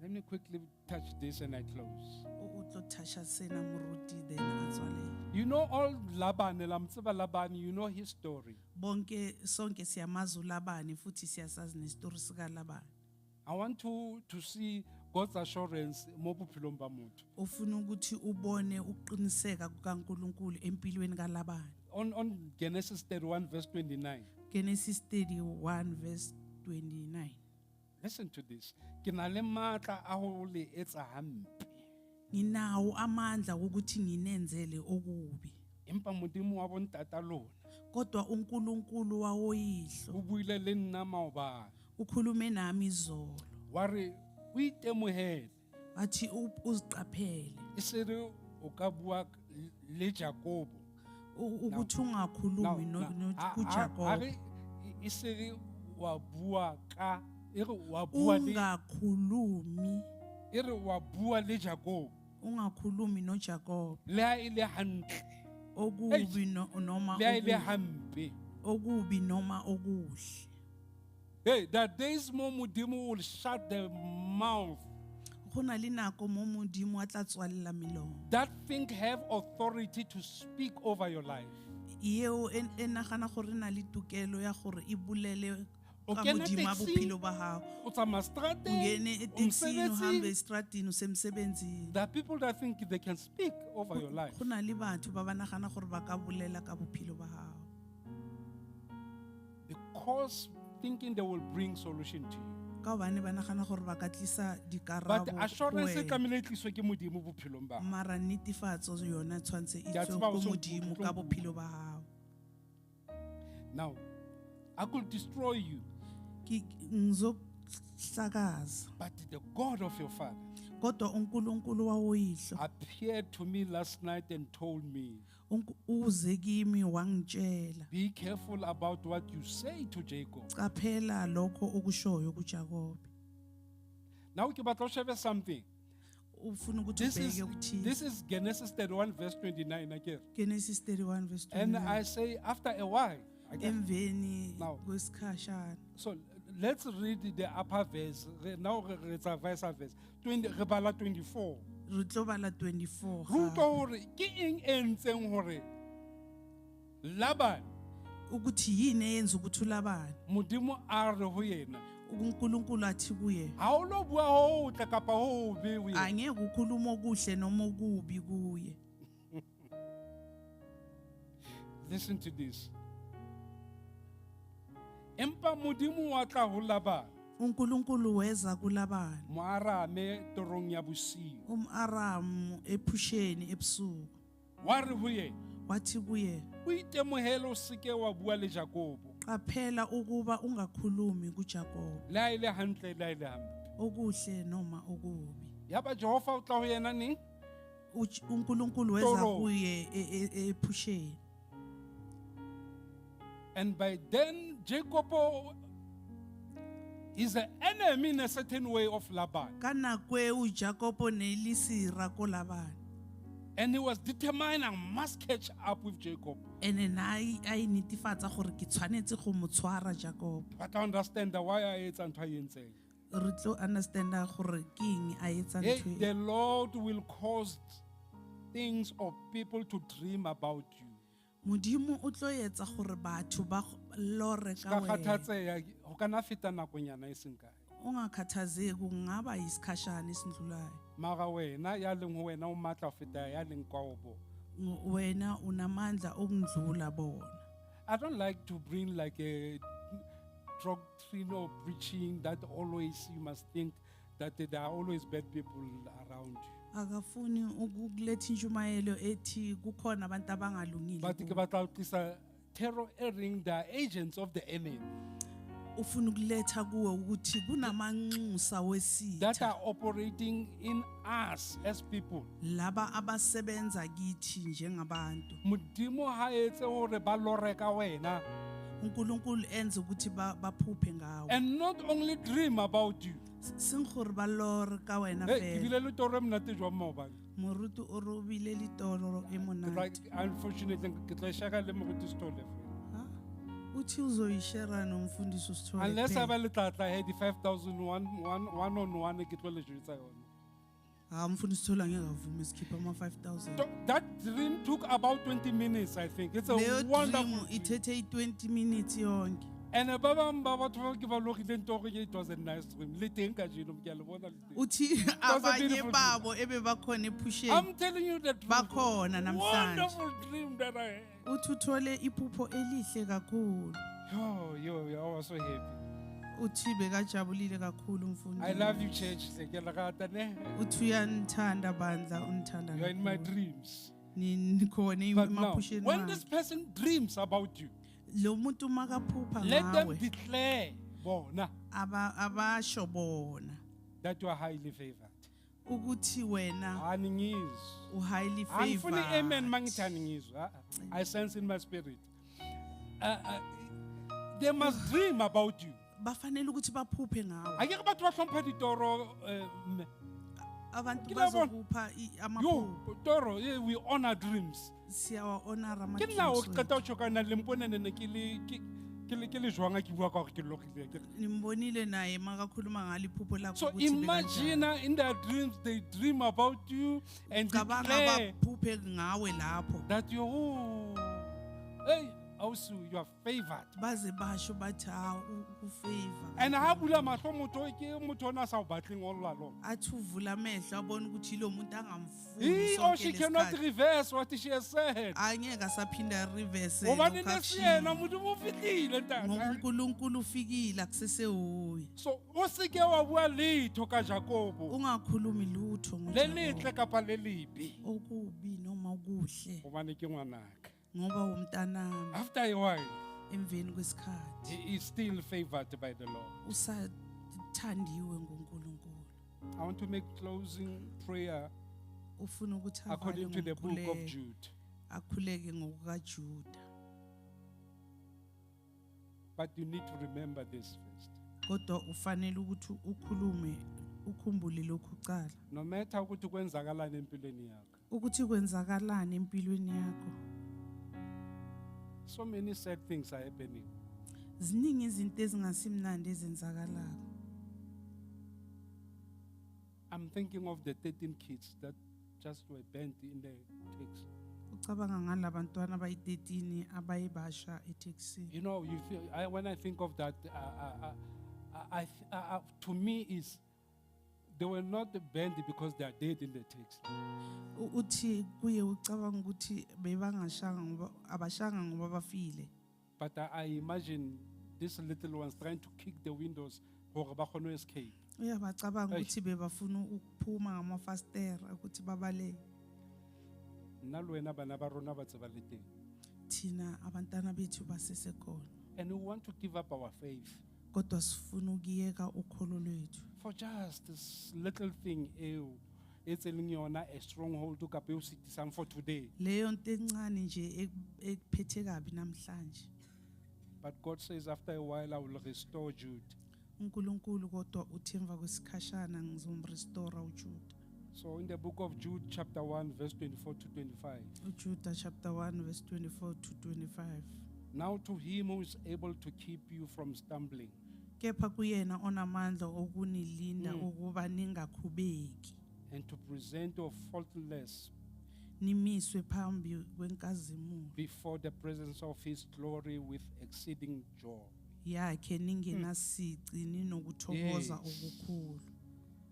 Let me quickly touch this and I close. O tlo thasha sena moruti then a tswalele. You know all Laban, la mtseba Laban, you know his story. Bonke sonke siyamazi uLabani futhi siyasazi nesitori sika Labani. I want to see God's assurance mo bophelong ba motho. Ufuna ukuthi ubone ukuqiniseka kukaNkuluNkulu empilweni kaLabani. On Genesis 31 verse 29. Genesis 31 verse 29. Listen to this. Ke na le matla a ho le etsa hampe. Nginawo amandla ukuthi nginenzele okubi. Empa Modimo wa bontata lona. Kodwa uNkulunkulu wawoyihlo O buile le nna maobane. ukhulume nami izolo. Wa re o itemohele. Wathi uziqaphele. E se re o ka bua le Jakobo. Ukuthi ungakhulumi kuJakobo. Re e se re wa bua ka, e re wa bua le, Ungakhulumi. e re wa bua le Jakobo. Ungakhulumi noJakobo. Le ha e le hantle. Okubi noma Le ha e le okubi. hampe. Okubi noma okuhle. Hey, that days mo Modimo will shut the mouth. Go na le nako mo Modimo a tla tswalela melomo. That thing have authority to speak over your life. Eo e nagana gore e na le tokelo ya gore e bolele O ka kena modimo a taxi-ing, bophelo ba hao. o tsamaya seterateng, Ungene o e-taxini, uhambe mosebetsing. estradini, usemsebenzini. There are people that think they can speak over your life. Go na le batho ba ba nagana gore ba ka bolela ka bophelo ba hao. Because thinking they will bring solution to you. Ka hobane ba nagana gore ba ka tlisa But dikarabo go assurance e wena. tlamehile e tliswe ke Modimo bophelong ba hao. Mara netefatso yona tshwantse e Ke a tswe tseba ko o so Modimo utlwe ka nkutlwe. bophelo ba hao. Now, I could destroy you, Ke ngizokuhlakaza. but the God of your father, Kodwa uNkulunkulu wawoyihlo appeared to me last night and told me, uze kimi wangitshela, be careful about what you say to Jacob. Qaphela lokho okushoyo kuJakobe. Now ke batla o shebe something. Ufuna ukuthi This is ubheke ukuthini. this is Genesis 31 verse 29 again. Genesis 31 verse And 29. I say after a while. Again. Emveni Now. kwesikhashana. So let's read the upper verse. Now re etsa verse verse. 20 re bala 24. Re tlo bala 24 Re utlwa gape. hore ke eng e entseng hore Laban Ukuthi yini eyenza ukuthi uLabani Modimo a re ho yena, uNkulunkulu athi kuye, ha o lo bua ho hotle kapa ho hobe ho yena. Angeke ukhuluma okuhle noma okubi kuye. Listen to this. Empa Modimo wa tla ho Laban, uNkulunkulu weza kuLabani Moarame torong ya bosiu. umAramu ephusheni ebusuku. Wa re ho yena, Wathi kuye, o itemohele o seke wa bua le Jakobo. Qaphela ukuba ungakhulumi kuJakobe Le ha e le hantle, le ha e le hampe. okuhle noma okubi. Yaba Jehova o tla ho yena neng? UNkulunkulu weza Torong. kuye ephusheni. And by then, Jacob is an enemy in a certain way of Laban. Ka nako eo Jakobo ne le sera ko Labane. And he was determined, I must catch up with Jacob. Ene na a e netefatsa gore ke tshwanetse go mo tshwara Jakob. But I understand why I ate and why I. Re tlo understanda gore ke eng a etsa Hey, ntho e. the Lord will cause things or people to dream about you. Modimo o tlo etsa gore batho ba lore ka Ka wena. kgathatseha, ho ka nna feta nakonyana e seng kae. Ungakhathazeki kungaba isikhashana esindlulayo. Mara wena ya leng ho wena o matla ho feta ya leng kwa ho bona. Wena unamandla okundlula bona. I don't like to bring like a doctrine or preaching that always you must think that there are always bad people around you. Akafuni ukukuletha intshumayelo ethi kukhona abantu abangalungile But ke kuwe. batla ho tlisa thero e reng they are agents of the enemy Ufuna ukuletha kuwe ukuthi kunamanxusa that wesitha are operating in us as people. laba abasebenza kithi njengabantu. Modimo ha etse hore ba lore ka wena uNkulunkulu enze ukuthi baphuphe ngawe. and not only dream about you. Seng gore ba lore ka wena Hey, ke fela. bile le toro e monate jwang maobane. Moruti o robile litoro e Ke monate. Unfortunately, ke tla e share le moruti Sithole fela. Ha? Uthi uzoyishare nomfundisi uSithole Unless kuphela. a ba le tlatla he di 5000 one, one, one on one ke tlo le jwetsa yona. Ha, umfundisi Sithole angeke avume sikhiphe ama 5000. That dream took about 20 minutes, I think. It's a Leyo wonderful dream dream. ithethe i-20 minutes yonke. And ba bang ba batho ba ke ba lorileng toro it was a nice dream. Le teng kajeno, ke a le bona le teng. Uthi was a abanye beautiful dream. babo ebebakhona ephusheni I'm telling you the truth. bakhona namhlanje. Wonderful dream that I had. Uthi uthole iphupho elihle kakhulu. Yo, yo, yo, I was so happy. Uthi bekajabulile kakhulu umfundi. I love you, church. Ke le rata, ne? Uthi uyanithanda bandla, unithanda You are in my kakhulu. dreams. Nikhona But now, emaphusheni when this wakhe. person dreams about you, Lo muntu makaphupha let them ngawe declare bona, abasho bona that you are highly favored. ukuthi wena Aningizwa. u-highly Angifuni amen favored. mangithi aningizwa. I sense in my spirit. They must dream about you. Bafanele ukuthi baphuphe ngawe. Akeke batho ba hlompha ditoro, mme. Abantu Ke la bona. bazokupha amaphupho. Yo, toro, we honor dreams. Siyawa-honor Ke nna o ama-dreams qeta ho tjho ka nna le mpone ne ke le, ke le jwang ha ke bua ka hore ke lorile. Nimbonile naye makakhuluma ngalo iphupho lakhe So ukuthi bekanjani. imagine in their dreams they dream about you and Cabanga declare baphuphe ngawe lapho. that you, oh, hey, also you are favored. Baze basho bathi ha u-favor. And ha bula mahlo motho ke motho ona a sa o batleng all along. Athi uvula amehlo abone ukuthi lo muntu angamfuni He or sonke she cannot lesikhathi. reverse what she has said. Angeke asaphinda reverse Hobane lokhu ne se yena, akushilo. Modimo o fihlile, ntate. Ngoba uNkulunkulu ufikile akusesewuye. So o seke wa bua letho ka Jakobo. Ungakhulumi lutho Le ngoJakobe. letle kapa le lebe. Okubi noma okuhle. Hobane ke ngwanaka. Ngoba umntanami. After a while, Emveni kwesikhathi he is still favored by the Lord. usathandiwe nguNkulunkulu. I want to make closing prayer Ufuna ukuthi avale according to the book of ngomkhuleko, Jude. akhuleke ngokukaJuda. But you need to remember this first. Kodwa ufanele ukuthi ukhulume ukhumbule lokhu kuqala. No matter ukuthi kwenzakalani empilweni yakho. Ukuthi kwenzakalani empilweni yakho. So many sad things are happening. Ziningi izinto ezingasimnandi ezenzakalako. I'm thinking of the 13 kids that just were burnt in the taxi. Ucabanga ngalabantwana abayi-13 abayebasha eTaxi. You know, you feel, when I think of that, to me is they were not burned because they are dead in the taxi. Uthi kuye ucabanga ukuthi bebangashanga ngoba abashanga ngoba bafile. But I imagine these little ones trying to kick the windows hore ba kgone ho escape. Uyabacabanga Eish. ukuthi bebafuna ukuphuma ngamafastera ukuthi babaleke. Nna le wena bana ba rona ba tseba le teng. Thina abantwana bethu basesekhona. And we want to give up our faith Kodwa sifuna ukuyeka ukholo lwethu. for just this little thing eo e tseleng yona a stronghold kapa eo sitisang for today. Leyo nto encane nje ekuphethe kabi namhlanje. But God says after a while I will restore Jude. uNkulunkulu kodwa uthi emva kwesikhashana ngizomrestore uJuda. So in the book of Jude chapter 1 verse 24 to 25. uJuda chapter 1 verse 24 to 25. Now to him who is able to keep you from stumbling. Kepha kuyena onamandla okunilinda ukuba ningakhubeki. And to present you faultless Nimiswe phambi kwenkazimulo before the presence of his glory with exceeding joy. yakhe ningenasici ninokuthokoza Yes. okukhulu.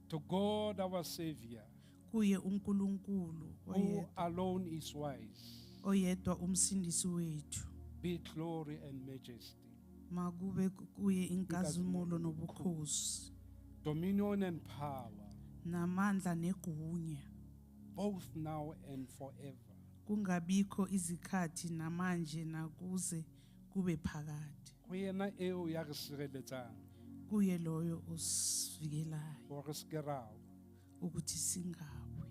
To God our Savior, Kuye uNkulunkulu who oyedwa alone is wise, oyedwa umsindisi wethu. be glory and majesty, Makube kuye inkazimulo nobukhosi dominion and power, namandla negunya, both now and forever. kungabikho izikhathi namanje nakuze kube phakade. Ho yena eo ya re sireletsang, Kuye loyo osivikelayo hore re se ke ra wa. ukuthi singawi.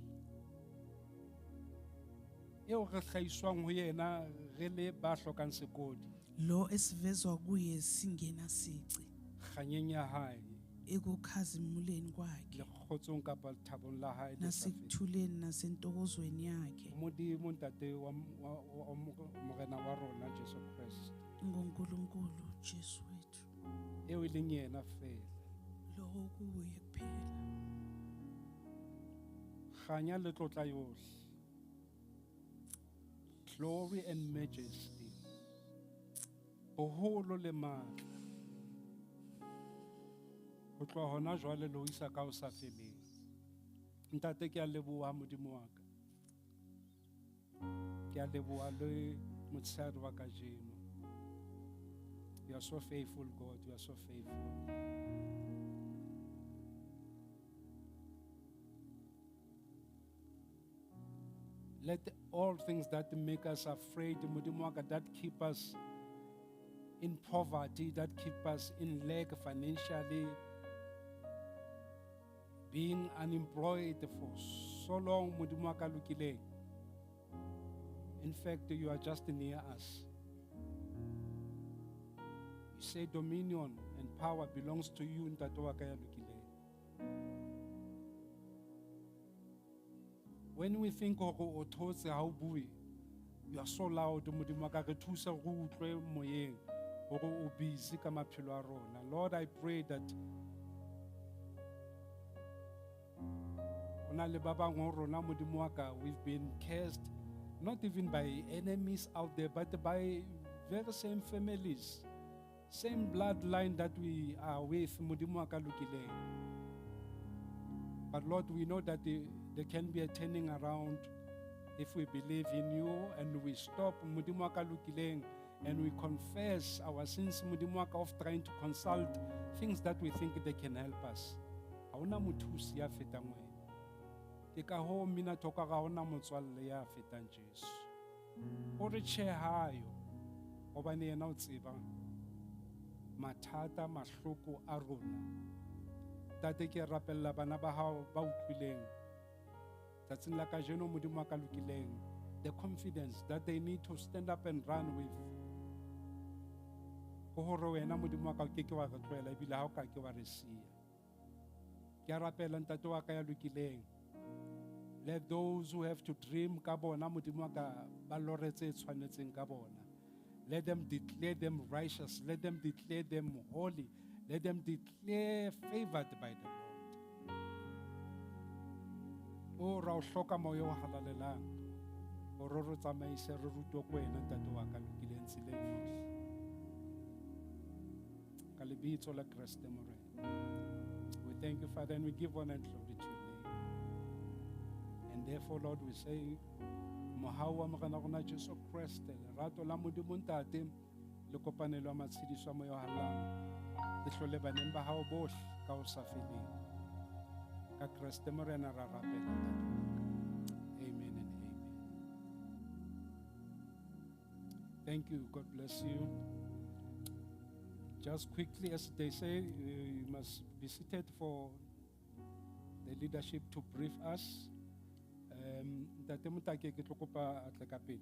Eo re hlahiswang ho yena re le ba hlokang sekodi, Lo esivezwa kuye singenasici kganyeng ya hae, ekukhazimuleni kwakhe le kgotsong kapa lethabong la hae le sa feleng. nasekuthuleni nasentokozweni yakhe. Modimo ntate wa wa Morena wa rona Jesu Kreste, ngoNkulunkulu Jesu wethu eo e leng yena feela. lo kuye kuphela. Kganya le tlotla yohle, glory and majesty, boholo le matla, ho tloha hona jwale le ho isa ka ho sa feleng. Ntate, ke a leboha Modimo wa ka, ke a leboha le motshehare wa kajeno. You are so faithful, God. You are so faithful. Let all things that make us afraid, Modimo wa ka, that keep us in poverty, that keep us in lack financially, being unemployed for so long, Modimo wa ka lokileng. In fact, you are just near us. You say dominion and power belongs to you, Ntate wa ka ya lokileng. When we think hore o thotse ha o bue, you are so loud, Modimo wa ka, re thuse re utlwe moyeng hore o busy ka maphelo a rona. Lord, I pray that ho na le ba bang ho rona, Modimo wa ka, we've been cursed, not even by enemies out there, but by very same families, same bloodline that we are with, Modimo wa ka lokileng. But Lord, we know that there can be a turning around if we believe in you and we stop, Modimo wa ka lokileng, and we confess our sins, Modimo wa ka, of trying to consult things that we think they can help us. Ha hona mothusi ya fetang wena. Ke ka hoo mmina thoko ga hona motswalle ya fetang Jesu. O re tjhe hayo, hobane yena o tseba mathata, mahloko a rona. Ntate, ke rapella bana ba hao ba utlwileng tsatsing la kajeno, Modimo wa ka lokileng, the confidence that they need to stand up and run with, ke hore wena Modimo wa ka o ke ke wa re tlohela ebile ha o ka ke wa re siya. Ke a rapela, ntate wa ka ya lokileng, let those who have to dream ka bona, Modimo wa ka, ba lore tse tshwanetseng ka bona. Let them declare them righteous, let them declare them holy, let them declare favored by the Lord. O ra o hloka moya o halalelang hore re tsamaise, re rutwe ko wena, ntate wa ka lokileng, tseleng yohle. Ka lebitso la Kreste Morena. We thank you, Father, and we give honor and glory to your name. And therefore, Lord, we say, mohau wa Morena rona Jesu Kreste, lerato la Modimo Ntate, le kopanelo ya matshediso a moya o halalelang, le hlole baneng ba hao bohle ka ho sa feleng. Ka Kreste Morena ra rapela, ntate wa ka. Amen and amen. Thank you. God bless you. Just quickly, as they say, you must be seated for the leadership to brief us. Ntate Motake, ke tlo kopa a tle ka pele.